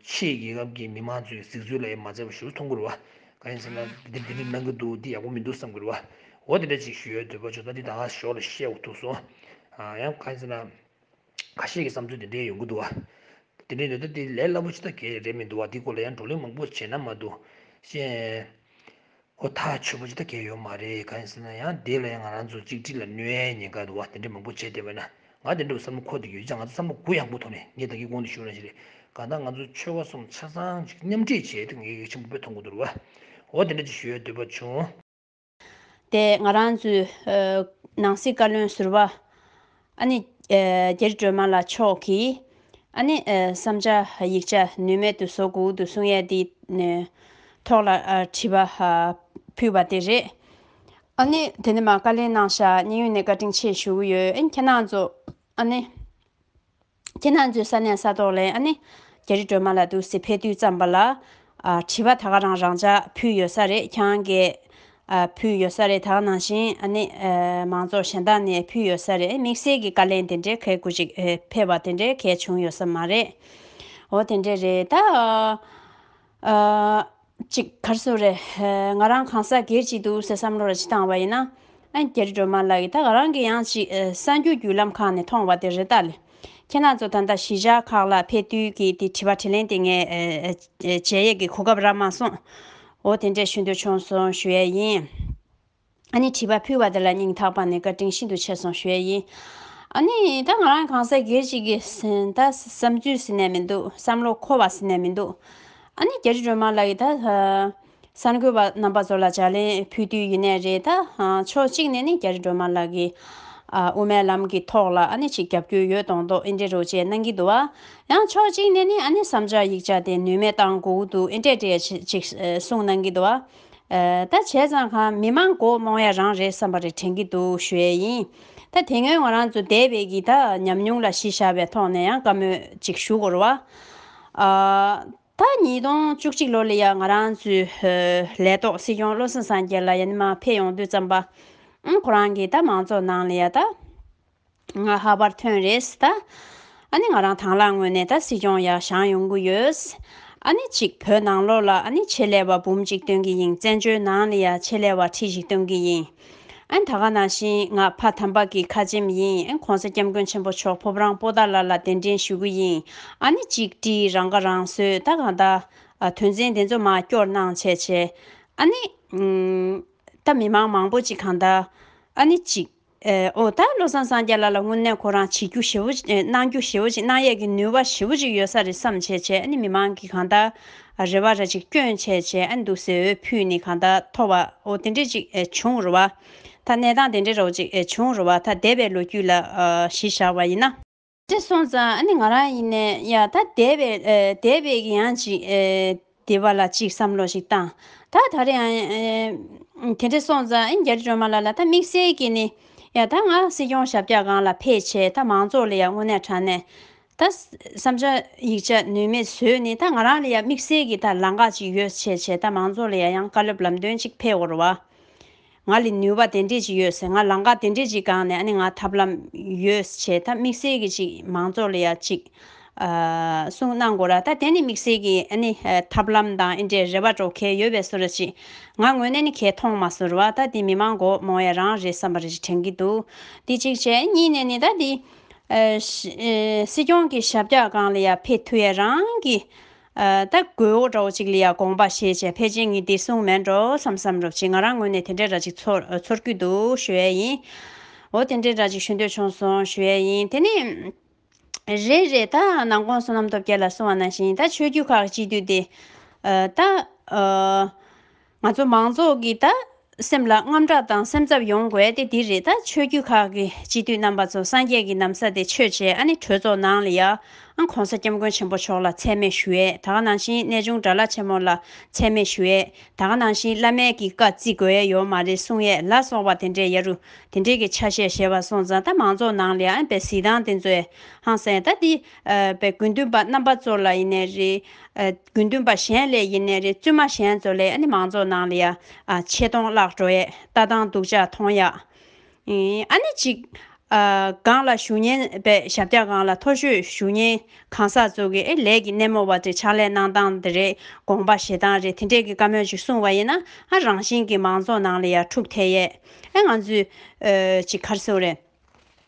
ཕྱིའི་རྒྱལ་ཁབ་ཀྱི་མི་མང་ཚོའི་གཟིགས་ཚུལ་ལ་ཡང་མ་མཛེས་པ་ཞེ་པོ་མཐོང་གི་རེད་བ། གང་ཡིན་ཟེར་ན་འདི་འདི་འདྲས་གནང་གི་འདུག་འདི་ཡག་པོ་མི་འདུག་བསམ་གི་རེད་བ། འོ་དེ་འདྲས་ཅིག་ཞུ་ཡ་འདོད་པ་བྱུང་། ད་འདི་ད་ག་ཞོར་ལ་བཤད་འོ་ཐུག་སོང་། ཡང་གང་ཡིན་ཟེར་ན། ཁ་ཤས་ཀྱི་བསམ་ཚུལ་དེ་འདྲའི་ཡོང་གི་འདུག་བ། དེ་འདྲའི་ནི་ད་དེ་ལས་སླ་པོ་ཞིག་ད་གས་རེད་མི་འདུག་བ། དེ་སྐོར་ལ་ཡང་བགྲོ་གླེང་མང་པོ་བྱས་ན་མ་གཏོགས་ཤེས་གོ་ཐག་ཆོད་པོ་ཞིག་ད་གས་ཡོད་མ་རེད། གང་ཡིན་ཟེར་ན་ཡང་དེ་ལ་ཡང་ང་རང་ཚོ་གཅིག་སྒྲིལ་ལ་གནོད་ཡའི་ཉེན་ཁ་འདུག་བ། དེ་འདྲ་མང་པོ་བྱས་བསྡད་པ་ན་ང་དེ་འདྲ་བསམ་བློ་འཁོར་བསྡད་ཡོད་ཀྱང་། ང་ཚོ་བསམ་བློ་གུ་ཡངས་པོ་ཐོག་ནས་ངས་ད་གིན་གོང་དུ་ཞུས་ནང་བཞིན་རེད། གང་ལྟར་ང་ཚོ་ཆོལ་ཁ་གསུམ་ཆ་ཚང་ཅིག་མཉམ་འདྲེས་བྱས་ཏེ་ངས་ཡིད་ཆེས་པོ་དཔེ་མཐོང་གི་འདུག་བ། འོ་དེ་འདྲ་ཅིག་ཞུ་ཡའི་འདོད་པ་བྱུང་། དེ་ང་རང་ཚོའི་ཨ་ནང་སྲིད་བཀའ་བློན་ཟུར་པ་ཨ་ནི་ཨ་རྒྱ་རི་སྒྲོལ་མ་ལགས་མཆོག་གིས་ཨ་ནི་ཨ་བསམ་འཆར་ཡིག་ཆ་ནུས་མེད་དུ་བཟོ་དགོས་འདུག་གསུང་ཡས་དེ་ནས་ཐོག་ལ་ཨ་དྲི་བ་ཨ་ཕུལ་བ་དེ་རེད། ཨ་ནི་དེ་ནས་མར་བཀའ་ལན་གནང་ཤག་སྙན་ཡོན་ནས་བཀའ་དྲིན་ཆེ་ཞུ་གི་ཡོད། ཨ་ནི་ཁྱེད་རང་ཚོ་ཨ་ནི། ཁྱེད་རང་ཚོའི་ས་གནས་ས་ཐོག་ལ་ཨ་ནི་རྒྱ་རི་སྒྲོལ་མ་ལགས་འདུག་སེ་ཕེབས་དུས་ཙམ་པ་ལ་ཨ་དྲི་བ་ད་ག་རང་རང་འཇགས་ཕུལ་ཡོད་ས་རེད། ཁྱེད་རང་གིས་ཨ་ཕུལ་ཡོད་ས་རེད། ད་ག་ནང་བཞིན་ཨ་ནི་ཨ་མང་ཚོགས་གཞན་དག་ནས་ཕུལ་ཡོད་ས་རེད། དམིགས་བསལ་གྱི་བཀའ་ལན་དེ་འདྲའི་གལ་དགོས་ཅིག་ཨ་ཕེབས་པ་དེ་འདྲའི་གལ་བྱུང་ཡོད་ས་མ་རེད། འོ་དེ་འདྲས་རེད་ད། ཨ་ཅིག་ག་རེ་ཟེར་དགོས་རེད། ང་རང་གང་ཟག་སྒེར་གཅིག་འདུག་ཟེར་བསམ་བློ་ར་ཅིག་བཏང་བ་ཡིན་ན། ཨ་རྒྱ་རི་སྒྲོལ་མ་ལགས་ཀྱིས་ད་ང་རང་གི་ཡང་ཅིག་ཨ་གསར་འགྱུར་བརྒྱུད་ལམ་ཁག་ནས་མཐོང་བ་དེ་རེད་ད་ལེ། ཁྱེད་རང་ཚོ་ད་ལྟ་གཞིས་ཆགས་ཁག་ལ་ཕེབས་དུས་ཀྱི་དེ་དྲི་བ་དྲིས་ལན་དེ་ངས་ཨ་ཨ་བྱེད་ཡས་ཀྱི་གོ་སྐབས་རག་མ་སོང་། འོ་དེ་འདྲས་ཞུ་འདོད་བྱུང་སོང་ཞུ་ཡས་ཡིན། ཨ་ནི་དྲི་བ་ཕུལ་བ་དེ་ལ་སྙིང་ཐག་པ་ནས་བཀའ་དྲིན་ཤིན་ཏུ་ཆེ་སོང་ཞུ་ཡས་ཡིན། ཨ་ནི་ད་ང་རང་གང་ཟག་སྒེར་གཅིག་གི་ད་བསམ་ཚུལ་ཟེར་ནས་མི་འདུག་བསམ་བློ་འཁོར་བ་ཟེར་ནས་མི་འདུག་ཨ་ནི་རྒྱ་རི་སྒྲོལ་མ་ལགས་ཀྱིས་ད་གསར་འགོད་པ་རྣམ་པ་ཚོ་ལ་ལྗགས་ལན་ཕུལ་དུས་ཡིན་ནའི་རེད་ད། ཕྱོགས་གཅིག་ནས་ནི་རྒྱ་རི་སྒྲོལ་མ་ལགས་ཀྱིས་ཨ་དབུ་མའི་ལམ་གྱི་ཐོག་ལ་ཨ་ནི་ཅིག་རྒྱབ་སྐྱོར་ཡོད་མདོག་མདོག་ཨེ་འདྲས་རོ་ཅེས་གནང་གི་འདུག་བ། ཡང་ཕྱོགས་གཅིག་ནས་ནི་ཨ་ནི་བསམ་འཆར་ཡིག་ཆ་དེ་ནུས་མེད་བཏང་དགོས་འདུག་ཨེ་འདྲས་འདྲས་ཅིག་གསུངས་གནང་གི་འདུག་བ། ད་བྱས་ཙང་གང་མི་མང་མགོ་རྨོངས་ཡ་རང་རེད་བསམ་པ་རེད་དྲན་གྱི་འདུག་ཞུ་ཡས་ཡིན། ད་དེ་སྔོན་ང་རང་ཚོ་འདས་པའི་གི་ད་ཉམས་མྱོང་ལ་གཞི་བཞག་པའི་ཐོག་ནས་ཡང་བཀའ་མོལ་ཅིག་ཞུ་དགོས་རེད་བ། ཨ་ད་ཉིས་སྟོང་བཅུ་གཅིག་ལོ་ལ་ཡ་ང་རང་ཚོའི་ལས་ཐོག་སྲིད་སྐྱོང་བློ་བཟང་སངས་རྒྱས་ལགས་ཡ་ནི་མ་ཕེབས་ཡོང་དུས་ཙམ་པ། ཨང་ཁོ་རང་གིས་ད་མང་ཚོགས་ནང་ལ་ཡ་ད། ང་ཧ་བར་ཐོན་རེད་ད། ཨ་ནི་ང་རང་དང་བླངས་ངོས་ནས་ད་སྲིད་སྐྱོང་ཡར་བཞེངས་ཡོང་གི་ཡོད། ཨ་ནི་གཅིག་བོད་ནང་ལོགས་ལ་ཨ་ནི་ཆེད་ལས་པ་འབུམ་གཅིག་བཏོན་གི་ཡིན། བཙན་བྱོལ་ནང་ལ་ཡ་ཆེད་ལས་པ་ཁྲི་ཞིག་བཏོན་གི་ཡིན། ཨ་ནི་ད་ག་ནང་བཞིན་ང་ཕ་དམ་པ་གི་ཁ་ཆེམས་ཡིན། ཨ་ནི་གོང་ས་སྐྱབས་མགོན་ཆེན་པོ་མཆོག་ཕོ་བྲང་པོ་ཏཱ་ལ་ལ་གདན་འདྲེན་ཞུ་གི་ཡིན། ཨ་ནི་གཅིག་བཀྲིས་རང་ཁ་རང་གསོ་ད་གང་ལྟར་ཨ་དོན་ཚན་དེ་ཚོ་མར་སྐྱོར་གནང་བྱས་བྱས། ཨ་ནི་ཨུམ་ད་མི་མང་མང་པོ་ཅིག་གང་ལྟར་ཨ་ནི་གཅིག་ཨེ་ཨོ་ད་བློ་བཟང་སངས་རྒྱས་ལགས་ལ་དངོས་གནས་ཁོ་རང་བྱེད་རྒྱུ་ཞེ་པོ་ཅིག་ཨེ་གནང་རྒྱུ་ཞེ་པོ་ཅིག་གནང་ཡས་ཀྱི་ནུས་པ་ཞེ་པོ་ཅིག་ཡོད་ས་རེད་བསམ་བྱས་བྱས། ཨ་ནི་མི་མང་གིས་གང་ལྟར་རེ་བ་ར་ཅིག་བསྐྱོན་བྱས་བྱས། ཨ་ནི་འདུག་སེ་འོས་ཕུལ་ནས་གང་ལྟར་ཐོབ་པ་ཨོ་དེ་འདྲས་ཅིག་ཨེ་བྱུང་རེད་བ། ད་གནས་སྟངས་དེ་འདྲས་རོ་ཅིག་ཨེ་བྱུང་རེད་བ། ད་འདས་པའི་ལོ་རྒྱུས་ལ་ཨ་གཞི་བཞག་པ་ཡིན་ན། དེ་སོང་ཙང་ཨ་ནི་ང་རང་ཡིན་ནས་ཡ་ད་འདས་པའི་ཨེ་འདས་པའི་གི་ཡང་ཅིག་ཨེ་འདས་པ་ལ་ཅིག་བསམ་བློ་ཞིག་བཏང་། ད་ད་རེས་ཨ་ཨེ་དེ་འདྲ་སོང་ཙང་ཨ་རྒྱ་རི་སྒྲོལ་མ་ལགས་ལ་ད་དམིགས་བསལ་གྱི་ནི་ཡ་ད་ང་སྲིད་སྐྱོང་ཞབས་བཀྱག་སྒང་ལ་ཕེབས་བྱས་ད་མང་ཚོགས་ལ་ཡ་དངོས་གནས་དྲང་གནས་ད་བསམ་འཆར་ཡིག་ཆ་ནུས་མེད་བཟོས་ནི་ད་ང་རང་ལ་ཡ་དམིགས་བསལ་གྱི་ད་ལམ་ཁ་ཅིག་ཡོད་བྱས་བྱས་ད་མང་ཚོགས་ལ་ཡ་ཡང་བཀའ་སློབ་ལམ་སྟོན་ཅིག་ཕེབས་དགོས་རེད་བ། ང་ལ་ནུས་པ་དེ་འདྲས་ཅིག་ཡོད་ཟེར། ང་ལམ་ཁ་དེ་འདྲས་ཅིག་སྒང་ནས་ཨ་ནི་ང་ཐབས་ལམ་ཡོད་བྱས་ད་དམིགས་བསལ་གྱི་ཅིག་མང་ཚོགས་ལ་ཡ་ཅིག་ཨ་གསུང་གནང་དགོས་ར། ད་དེ་ནི་དམིགས་བསལ་གྱི་ཨ་ནི་ཨ་ཐབས་ལམ་དང་ཨེ་འདྲས་རེ་བ་འདྲ་བོ་གལ་ཡོད་པའི་བཟོ་འདྲ་ཅིག་ང་ངོས་ནས་ནི་གལ་མཐོང་མ་སོང་ར་བ། ད་དེ་མི་མང་མགོ་རྨོངས་ཡ་རང་རེད་བསམ་པ་རེ་ཞིག་དྲན་གྱི་འདུག་དེ་གཅིག་བྱས། གཉིས་ནས་ནི་ད་དེ་ཨ་ཤ་ཨ་སྲིད་སྐྱོང་གི་ཞབས་བཀྱག་སྒང་ལ་ཡ་ཕེབས་ཐུབ་ཡ་རང་གི་ཨ་ད་དགོས་འོ་འདྲ་བོ་ཅིག་ལ་ཡ་དགོངས་པ་བཞེས་བྱས་ཕལ་ཆེར་ངས་འདི་གསུངས་མེད་འགྲོ་བསམ་བསམ་འདྲ་བོ་ཅིག་ང་རང་ངོས་ནས་དེ་འདྲས་འདྲ་ཅིག་ཚོར་ཚོར་གྱི་འདུག་ཞུ་ཡས་ཡིན། འོ་དེ་འདྲས་འདྲ་ཅིག་ཞུ་འདོད་བྱུང་སོང་ཞུ་ཡས་ཡིན། དེ་ནི་རེད་རེད། ད་ནང་ཁོངས་བསོད་ནམས་སྟོབས་རྒྱལ་ལགས་གསུངས་པ་ནང་བཞིན་ད་ཆོས་བརྒྱུད་ཁག་སྤྱི་འཐུས་དེ་ཨ་ད་ཨ་ང་ཚོ་མང་ཚོགས་ཀྱི་ད་སེམས་ལ་དངངས་སྐྲག་དང་སེམས་འཚབ་ཡོང་དགོས་དེ་འདི་རེད། ད་ཆོས་བརྒྱུད་ཁག་གི་སྤྱི་འཐུས་རྣམ་པ་ཚོ་སངས་རྒྱས་ཀྱི་ན་བཟའ་དེ་མཆོད་བྱས་ཨ་ནི་གྲོས་ཚོགས་ནང་ལ་ཡ་ཨ་༸གོང་ས་༸སྐྱབས་མགོན་ཆེན་པོ་མཆོག་ལ་མཚན་སྨད་ཞུ་ཡས། ད་ག་ནང་བཞིན་གནས་ཆུང་དགྲ་ལྷ་ཆེན་མོ་ལ་མཚན་སྨད་ཞུ་ཡས། ད་ག་ནང་བཞིན་བླ་མའི་གི་བཀའ་བརྩི་དགོས་ཡས་ཡོད་མ་རེད་གསུང་ཡས་ལ་སོགས་པ་དེ་འདྲས་ཡ་རུ་དེ་འདྲས་ཀྱི་ཆ་ཤས་བཞེས་པ་སོང་ཙང་ད་མང་ཚོགས་ནང་ལ་ཡ་ཨ་པའི་གཟིགས་སྟངས་དེ་ཚོ་ཧང་སང་ད་འདི་ཨ་པའི་དགེ་འདུན་པ་རྣམ་པ་ཚོ་ལ་ཡིན་ནའི་རེད། ཨ་དགེ་འདུན་པ་གཞན་ལ་ཡིན་ནའི་རེད། བཙུན་མ་གཞན་ཚོ་ལ་ཨ་ནི་མང་ཚོགས་ནང་ལ་ཡ་ཨ་ཆེ་མཐོང་བརླག་འགྲོ་ཡས། ལྟ་སྟངས་སྡུག་ཅག་མཐོང་ཡ། ཨེ་ཨ་ནི་གཅིག་ཨ་སྒང་ལ་བཞུགས་མཁན་པའི་ཞབས་བཀྱག་སྒང་ལ་མཐོ་ཤོས་བཞུགས་མཁན་གང་ཟག་ཚོ་གི་ཨེ་ལས་ཀྱི་སྣེ་མོ་བ་དེ་ཕྱག་ལས་གནང་སྟངས་དེ་རེད། དགོངས་པ་བཞེས་སྟངས་རེད། དེ་འདྲས་ཀྱི་བཀའ་མོལ་ཅིག་གསུངས་པ་ཡིན་ན་ཨ་རང་བཞིན་གྱིས་མང་ཚོགས་ནང་ལ་ཡ་འཁྲུག་ཐེབས་ཡས། ཨེ་ང་ཚོས་ཨེ་ཅིག་ག་རེ་ཟེར་དགོས་རེད།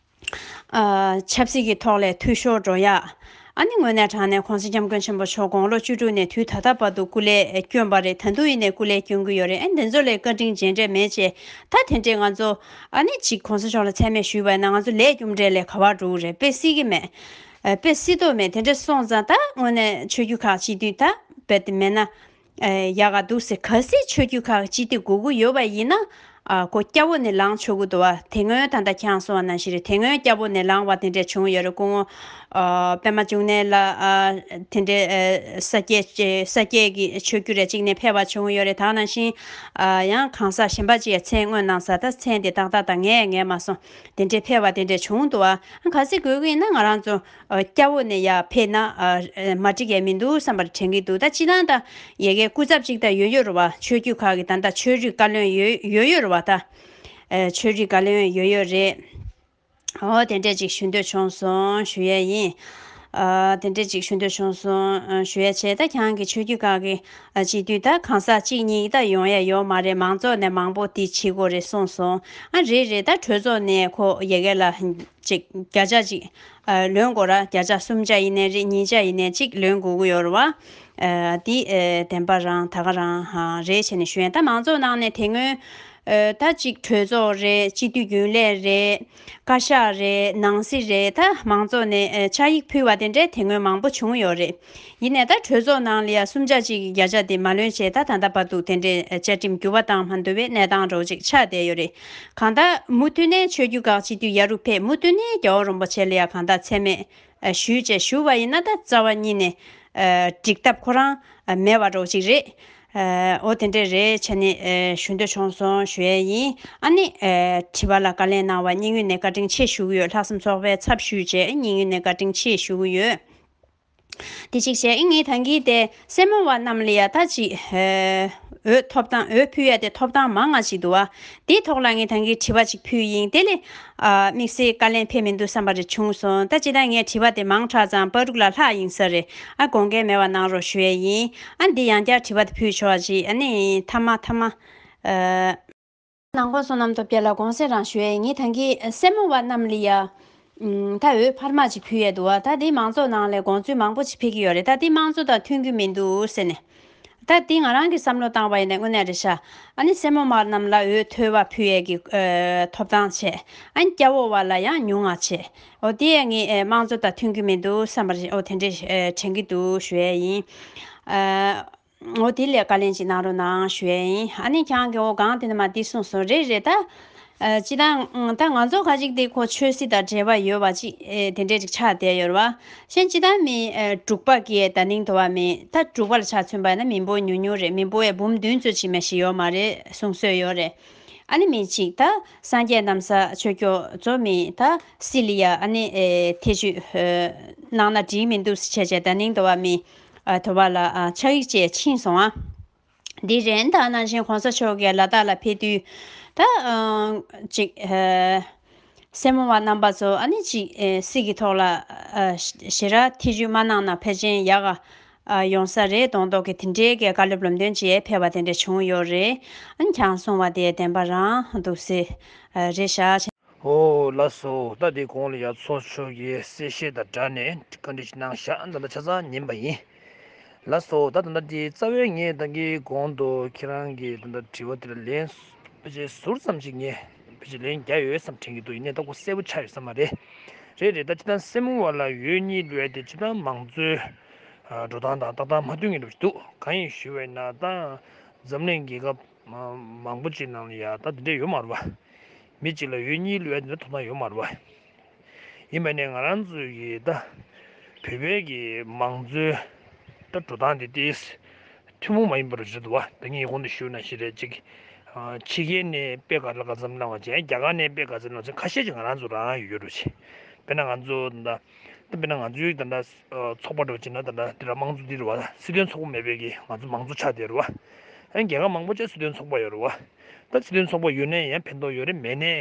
ཨ་ཆབ་སྲིད་ཀྱི་ཐོག་ལས་འཐུས་ཤོར་འགྲོ་ཡ། ཨ་ནི་དངོས་གནས་དྲང་གནས་༸གོང་ས་༸སྐྱབས་མགོན་ཆེན་པོ་མཆོག་དགུང་ལོ་བཅུ་དྲུག་ནས་དུས་ད་ལྟ་བར་དུ་སྐུ་ལས་བསྐྱོན་པ་རེད། ད་དུང་ཡིན་ནའི་སྐུ་ལས་བསྐྱོན་གྱི་ཡོད་རེད། ཨ་འདི་ཚོ་ལས་བཀའ་དྲིན་རྗེས་འབྲས་མེད་ཅེས། ད་དེ་འདྲས་ང་ཚོ་ཨ་ནི་གཅིག་༸གོང་ས་མཆོག་ལ་མཚན་སྨད་ཞུས་པ་ཡིན་ན་ང་ཚོ་ལས་རྒྱུ་འབྲས་ལས་ག་པར་འགྲོ་གི་རེད། དཔེ་སྲིད་ཀྱི་མེད། ཨ་དཔེ་སྲིད་དོ་མེད་དེ་འདྲ་སོང་ཙང་ད་དངོས་གནས་ཆོས་བརྒྱུད་ཁག་སྤྱི་འཐུས་ད་དཔེ་དེ་མེད་ན་ཨ་ཡག་ག་འདུག་ཟེར། གལ་སྲིད་ཆོས་བརྒྱུད་ཁག་སྤྱི་འཐུས་དགོས་ཀྱི་ཡོད་པ་ཡིན་ན་ཨ་ཁོ་སྐྱ་བོ་ནས་ལངས་ཆོག་གི་འདུག་བ། དེ་སྔོན་ད་ལྟ་ཁྱེད་རང་གསུངས་པ་ནང་བཞིན་རེད། དེ་སྔོན་སྐྱ་བོ་ནས་ལངས་པ་དེ་འདྲ་བྱུང་ཡོད་རེད། སྐུ་ངོ་ཨ་པད་མ་འབྱུང་གནས་ལགས་ཨ་དེ་འདྲའི་ཨ་ས་སྐྱའི་ས་སྐྱའི་གི་ཆོས་བརྒྱུད་རེ་གཅིག་ནས་ཕེབས་པ་བྱུང་ཡོད་རེད། ད་ནང་བཞིན་ཨ་ཡང་གང་ཟག་གཞན་པ་ཅིག་ཡ་མཚན་དངོས་གནང་ས་ད་མཚན་དེ་ཏག་ཏག་ད་ངས་ངས་མ་སོང་། དེ་འདྲའི་ཕེབས་པ་དེ་འདྲའི་བྱུང་འདུག་ཨ། གལ་སྲིད་དགོས་ཀྱི་ཡིན་ན་ང་རང་ཚོ་ཨ་སྐྱ་བོ་ནས་ཡར་ཕེབས་ན་ཨ་ཨ་མ་འགྲིག་ཡས་མི་འདུག་བསམ་པར་དྲན་གྱི་འདུག་ད་སྤྱིར་བཏང་ད་ཡ་གིའི་སྐུ་ཚབ་ཅིག་ད་ཡོད་ཡོད་རེད་བ། ཆོས་བརྒྱུད་ཁག་གི་ད་ད་ཆོས་རིག་བཀའ་བློན་ཡོད་ཡོད་ཡོད་རེད་བ། ད་ཨ་ཆོས་རིག་བཀའ་བློན་ཡོད་ཡོད་རེད། ཨོ་དེ་འདྲས་ཅིག་ཞུ་འདོད་བྱུང་སོང་ཞུ་ཡས་ཡིན། ཨ་དེ་འདྲས་ཅིག་ཞུ་འདོད་བྱུང་སོང་ཨ་ཞུ་ཡས་བྱས། ད་ཁྱེད་རང་གི་ཆོས་བརྒྱུད་ཁག་གི་ཨ་སྤྱི་འཐུས་ད་གང་ཟག་གཅིག་གཉིས་ད་ཡོང་ཡས་ཡོད་མ་རེད། མང་ཚོགས་ནས་མང་པོ་དེ་བྱེད་དགོས་རེད་གསུངས་སོང་། ཨ་རེད་རེད། ད་གྲོས་ཚོགས་ནས་ཁོ་ཡ་གི་ལ་ཅིག་བརྒྱ་ཆ་ཅིག་ཨ་ལོན་དགོས་ར། བརྒྱ་ཆ་གསུམ་ཆ་ཡིན་ནའི་རེད། ཉིས་ཆ་ཡིན་ནའི་ཅིག་ལོན་དགོས་ཀྱི་ཡོད་རེད་བ། ཨ་དེ་ཨ་བདེན་པ་རང་ད་ག་རང་ཨ་རེད་བྱས་ནས་ཞུ་ཡས། ད་མང་ཚོགས་ནང་ནས་དེ་སྔོན་ཨ་ད་ཅིག་གྲོས་ཚོགས་རེད། སྤྱི་འཐུས་རྒྱུན་ལས་རེད། བཀའ་ཤག་རེད། ནང་སྲིད་རེད། ད་མང་ཚོགས་ནས་ཨ་ཕྱག་ཡིག་ཕུལ་བ་དེ་འདྲའི་དེ་སྔོན་མང་པོ་བྱུང་ཡོད་རེད། ཡིན་ནའི་ད་གྲོས་ཚོགས་ནང་ལ་ཡ་གསུམ་ཆ་གཅིག་གི་བརྒྱ་ཆ་དེ་མ་ལོན་བྱས། ད་ད་ལྟ་བར་དུ་དེ་འདྲའི་ཨ་བཅའ་ཁྲིམས་འགྱུར་བ་བཏང་མ་འདུག་པའི་གནས་སྟངས་འདྲ་བོ་ཅིག་ཆགས་བསྡད་ཡོད་རེད། གང་ལྟར་མུ་མཐུད་ནས་ཆོས་བརྒྱུད་ཁག་སྤྱི་འཐུས་ཡ་རུ་ཕེབས། མུ་མཐུད་ནས་རྒྱལ་བ་རིན་པོ་ཆེ་ལ་ཡ་གང་ལྟར་མཚན་སྨད་ཨ་ཞུས་བྱས་ཞུ་བ་ཡིན་ན་ད་རྩ་བ་ཉིད་ནས་ཨ་འགྲིག་ཐབས་ཁོ་རང་ཨ་མེད་པ་འདྲ་བོ་ཅིག་རེད། ཨ་འོ་དེ་འདྲས་རེད་བྱས་ནས་ཨ་ཞུ་འདོད་བྱུང་སོང་ཞུ་ཡས་ཡིན། ཨ་ནི་ཨ་དྲི་བ་ལ་བཀའ་ལན་གནང་བ་སྙིང་དབུས་ནས་བཀའ་དྲིན་ཆེ་ཞུ་གི་ཡོད། ལྷག་བསམ་ཚོགས་པའི་ཚབ་ཞུས་བྱས་སྙིང་དབུས་ནས་བཀའ་དྲིན་ཆེ་ཞུ་གི་ཡོད། དེ་གཅིག་བྱས། ཨེ་ངས་ད་གིན་དེ་སེར་མོ་བ་རྣམས་ལ་ཡ་ད་ཅིག་ཨེ་འོས་ཐོབ་ཐང་འོས་ཕུལ་ཡ་དེ་ཐོབ་ཐང་མང་ང་ཞིག་འདུག་བ། དེའི་ཐོག་ལ་ངས་ད་གིན་དྲི་བ་ཅིག་ཕུལ་ཡིན། དེ་ལས་ཨ་དམིགས་བསལ་བཀའ་ལན་ཕེབས་མི་འདུག་བསམ་པ་རེ་བྱུང་སོང་། ད་ཅི་ད་ངས་དྲི་བ་དེ་མང་དྲགས་ཙང་པ་རུག་ལ་ལྷག་ཡིན་ས་རེད། ཨ་དགོངས་འགལ་མེད་པ་གནང་རོགས་ཞུ་ཡས་ཡིན། ཨ་འདི་ཡང་བསྐྱར་དྲི་བ་དེ་ཕུལ་ཆོག་ཅིག་ཨ་ནི་མཐའ་མ་མཐའ་མ་ཨ། ནང་ཁོངས་སོ་ནམ་ཐོབ་རྒྱལ་ལ་དགོངས་སེལ་རང་ཞུ་ཡས་ཡིན། ད་གིན་སེར་མོ་བ་རྣམས་ལ་ཡ། ཨུམ། ད་འོས་འཕར་མ་ཅིག་ཕུལ་ཡས་འདུག་བ། ད་དེ་མང་ཚོགས་ནང་ལས་དགོངས་ཚུལ་མང་པོ་ཅིག་ཕེབས་ཀྱི་ཡོད་རེད། ད་དེ་མང་གཙོ་དང་མཐུན་གྱི་མི་འདུག་ཟེར་ནས། ད་དེ་ང་རང་གི་བསམ་བློ་བཏང་བ་ཡིན་ན་དངོས་གནས་རེད་ཤག་ཨ་ནི་སེར་མོ་བ་རྣམས་ལ་འོས་མཐོ་བ་ཕུལ་ཡས་ཀྱི་ཨ་ཐོབ་ཐང་བྱས། ཨ་ནི་སྐྱ་བོ་བ་ལ་ཡང་ཉུང་ང་བྱས། འོ་དེ་ཡས་ངས་ཨེ་མང་གཙོ་དང་མཐུན་གྱི་མི་འདུག་བསམ་པ་རེད། འོ་དེ་འདྲས་ཨེ་དྲན་གྱི་འདུག་ཞུ་ཡས་ཡིན། ཨ། འོ་དེ་ལས་བཀའ་ལན་ཅིག་གནང་རོགས་གནང་ཞུ་ཡས་ཡིན། ཨ་ནི་ཁྱེད་རང་གིས་འོ་གང་དེ་ནས་མ་དེ་གསུངས་སོང་། རེད་རེད་ད། ཨ་སྤྱིར་བཏང་ད་ང་ཚོ་ཁ་ཅིག་དེ་ཁོ་ཆོས་སྲིད་དང་འབྲེལ་བ་ཡོད་པ་ཅིག་ཨེ་དེ་འདྲས་ཅིག་ཆགས་བསྡད་ཡོད་རེད་བ། གཞན་སྤྱིར་བཏང་མི་ཨེ་འབྲུག་པ་གི་ད་ནིང་དུ་བ་མི་ད་འབྲུག་པ་ལ་ཆ་མཚོན་པ་ཡིན་ན་མི་འབོར་ཉུང་ཉུང་རེད། མི་འབོར་ཡ་འབུམ་བདུན་ཙམ་ཅིག་མ་ཞིག་ཡོད་མ་རེད་གསུང་སྲོལ་ཡོད་རེད། ཨ་ནི་མི་གཅིག་ད་སངས་རྒྱས་རྣམ་གསལ་ཆོས་སྐྱོང་ཚོ་མི་ད་སི་ལི་ཡ་ཨ་ནི་ཨེ་ཐེ་ཇུས་ཨེ་གནང་ན་འགྲིག་མི་འདུག་ཟེར་བྱས་བྱས་ད་ནིང་དུ་བ་མི། ཨ་དུ་བ་ལ་ཨ་ཕྱག་ཡིག་བཅས་ཕྱིན་སོང་ཨ། འདི་རེད། ད་ནང་བཞིན་གོང་ས་མཆོག་གིས་ལ་དྭགས་ལ་ཕེབས་དུས་ད་ཨ་ཅིག་ཨ་སེར་མོ་བ་རྣམ་པ་ཚོ་ཨ་ནི་ཅིག་ཨ་སྲིད་ཀྱི་ཐོག་ལ་ཨ་ཞེ་དྲག་ཐེ་ཇུས་མ་གནང་ན་ཕལ་ཆེར་ཡག་ག་ཨ་ཡོང་ས་རེད་མདོག་མདོག་གི་དེ་འདྲའི་གི་བཀའ་སློབ་ལམ་སྟོན་བྱས་ཕེབས་པ་དེ་འདྲ་བྱུང་ཡོད་རེད། ཨ་ནི་ཁྱེད་རང་གསུངས་པ་དེ་བདེན་པ་རང་འདུག་སེ་ཨ་རེད་ཤག་ཨོ་ལགས་སོ། ད་དེ་གོང་ལ་ཡ་ཚོགས་མཆོག་གི་གསལ་བཤད་དང་སྦྲགས་ནས་བཀའ་འདྲི་ཞིག་གནང་བཞག་ད་ལྟ་ཆ་ཚང་ཉན་པ་ཡིན། ལགས་སོ། ད་ད་ལྟ་དེ་རྩ་བའི་ངས་ད་གིན་གོང་དུ་ཁྱེད་རང་གི་ད་ལྟ་དྲི་བ་དེ་ལ་ལན་ཕལ་ཆེར་ཟུར་ཙམ་ཞིག་ངས་ཕལ་ཆེར་ལན་རྒྱག་ཡོད་བསམ་དྲན་གྱི་འདུག་ཡིན་ནའི་ད་ཁོ་གསལ་པོ་ཆགས་ཡོད་ས་མ་རེད། རེད་རེད། ད་སྤྱིར་བཏང་སེར་མོ་བ་ལ་འོས་གཉིས་ལོས་དེ་སྤྱིར་བཏང་མང་གཙོའི་འགྲོ་སྟངས་དང་ལྟ་སྟངས་མ་མཐུན་གྱི་འདུག་ཅིག་འདུག་གང་ཡིན་ཞུས་པ་ཡིན་ན་ད་འཛམ་གླིང་རྒྱལ་ཁབ་མང་པོ་ཅིག་ནང་ལ་ཡ་ད་དེ་འདྲས་ཡོད་མ་རེད་བ། མི་གཅིག་ལ་འོས་གཉིས་ལོས་དེ་འདྲ་ཐོབ་ཐང་ཡོད་མ་རེད་བ། ཡིན་པ་ནས་ང་རང་ཚོའི་གི་ད་བོད་པའི་གི་མང་གཙོའི་ད་འགྲོ་སྟངས་དེ་ཏིས་ཐུན་མོང་མ་ཡིན་པ་རེད་འདུག་བ། ད་ངས་གོང་དུ་ཞུས་ནང་བཞིན་རེད་ཅིག་ཕྱི་རྒྱལ་ནས་དཔེ་ག་ལ་ག་ཙམ་གནང་བ་བྱས། རྒྱ་གར་ནས་དཔེ་ག་ཙམ་གནང་བ་བྱས། ཁ་ཤས་ཅིག་ང་རང་ཚོ་རང་ཡོད་རེད་བྱས། དཔེར་ན་ང་ཚོ་ད་ད་དཔེར་ན་ང་ཚོའི་ད་ད་ཚོགས་པ་འདྲ་བོ་བྱས་ན་ད་ད་དེ་ལ་དམངས་གཙོ་འདི་རེད་བ། སྲིད་དོན་ཚོགས་པ་མེད་པའི་གི་ང་ཚོ་མང་གཙོ་ཆགས་བསྡད་རེད་བ། ཨ་ནི་རྒྱལ་ཁབ་མང་པོ་ཅིག་སྲིད་དོན་ཚོགས་པ་ཡོད་རེད་བ། ད་སྲིད་དོན་ཚོགས་པ་ཡོད་ནའི་ཡང་ཕན་ཐོགས་ཡོད་རེད། མེད་ནའི་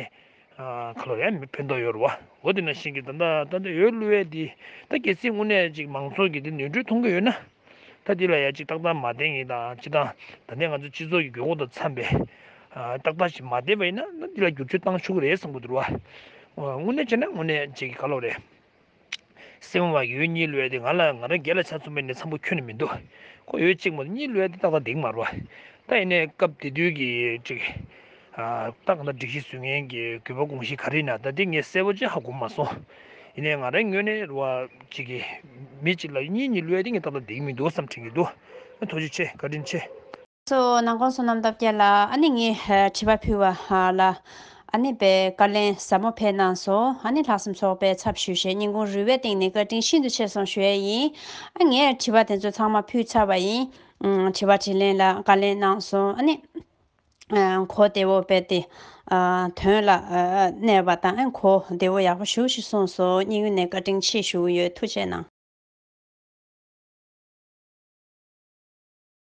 ཨ་ག་ལོ་ཡང་ཕན་ཐོགས་ཡོད་རེད་བ། འོ་དེ་ནང་བཞིན་གྱི་ད་ལྟ་ད་ལྟ་འོས་བླུག་ཡས་འདི་ད་གལ་སྲིད་དངོས་གནས་ཅིག་མང་ཚོགས་ཀྱིས་འདི་ནོར་འཁྲུལ་མཐོང་གི་ཡོད་ན། ད་འདི་ལ་ཡ་ཅིག་ཏག་ཏག་མ་བསྟན་ཡིན་དང་ཅི་དང་ད་ལྟའི་ང་ཚོ་སྤྱི་ཚོགས་ཀྱི་དགོས་མཁོ་དང་འཚམས་པའི་ཨ་ཏག་ཏག་ཞིག་མ་བསྟན་པ་ཡིན་ན་ད་འདི་ལ་བསྒྱུར་བཅོས་བཏང་ཆོག་གི་རེད་བསམ་གྱི་འདུག་བ། དངོས་གནས་བྱས་ན་དངོས་གནས་ཅིག་ག་ལོ་རེད། སེམས་བ་གི་འོས་གཉིས་ལོས་དེ་ང་ལ་ང་རང་སྒེར་ལ་ཆ་མཚོན་པ་ཡིན་ན་འཚམ་པོ་ཁྱོན་ནས་མི་འདུག་ཁོ་འོས་གཅིག་མ་གཏོགས་གཉིས་ལོས་དེ་ཏག་ཏག་འདེགས་མ་རེད་བ། ད་ཡིན་ནའི་སྐབས་དེ་དུས་ཀྱི་ཅིག་ཨ་ད་གང་ལྟར་སྒྲིག་གཞི་བཟོ་མཁན་གྱི་དགོས་པ་དགོངས་གཞི་ག་རེ་ཡིན་ན་ད་དེ་ངས་གསལ་པོ་ཅིག་ཧ་གོ་མ་སོང་། ཡིན་ནའི་ང་རའི་ངོས་ནས་རེད་བ། གཅིག་གི་མི་གཅིག་ལ་གཉིས་གཉིས་བླུགས་ཡ་དེ་ངས་ཏག་ཏག་འགྲིག་གི་མི་འདུག་བསམ་དྲན་གྱི་འདུག་ཐུགས་རྗེ་ཆེ། བཀའ་དྲིན་ཆེ། སོ་ནང་ཁོང་བསོད་ནམས་སྟོབས་རྒྱལ་ལགས། ཨ་ནི་ངས་ཨ་དྲི་བ་ཕུལ་བ་ལ་ཨ་ནི་དཔེ་བཀའ་ལན་ཟབ་མོ་ཕེབས་གནང་སོང་། ཨ་ནི་ལྷག་བསམ་ཚོགས་པའི་ཚབ་ཞུས་བྱས་སྙིང་ཁུང་རུས་པའི་གཏིང་ནས་བཀའ་དྲིན་ཤིན་ཏུ་ཆེ་སོང་ཞུ་ཡས་ཡིན། ཨ་ངས་དྲི་བ་དེ་ཚོ་ཚང་མ་ཕུལ་ཚར་བ་ཡིན། ཨ་དྲི་བ་དྲིས་ལན་ལ་བཀའ་ལན་གནང་སོང་། ཨ་ནི་ཨ་གོ་བདེ་བོ་དཔེ་དེ་ཨ་དོན་ལ་ཨ་གནས་པ་དང་། ཨ་གོ་བདེ་བོ་ཡག་པོ་ཞེ་པོ་ཞིག་གསུངས་སོང་། སྙིང་ཁུང་ནས་བཀའ་དྲིན་ཆེ་ཞུ་གི་ཡོད། ཐུགས་རྗེ་གནང་།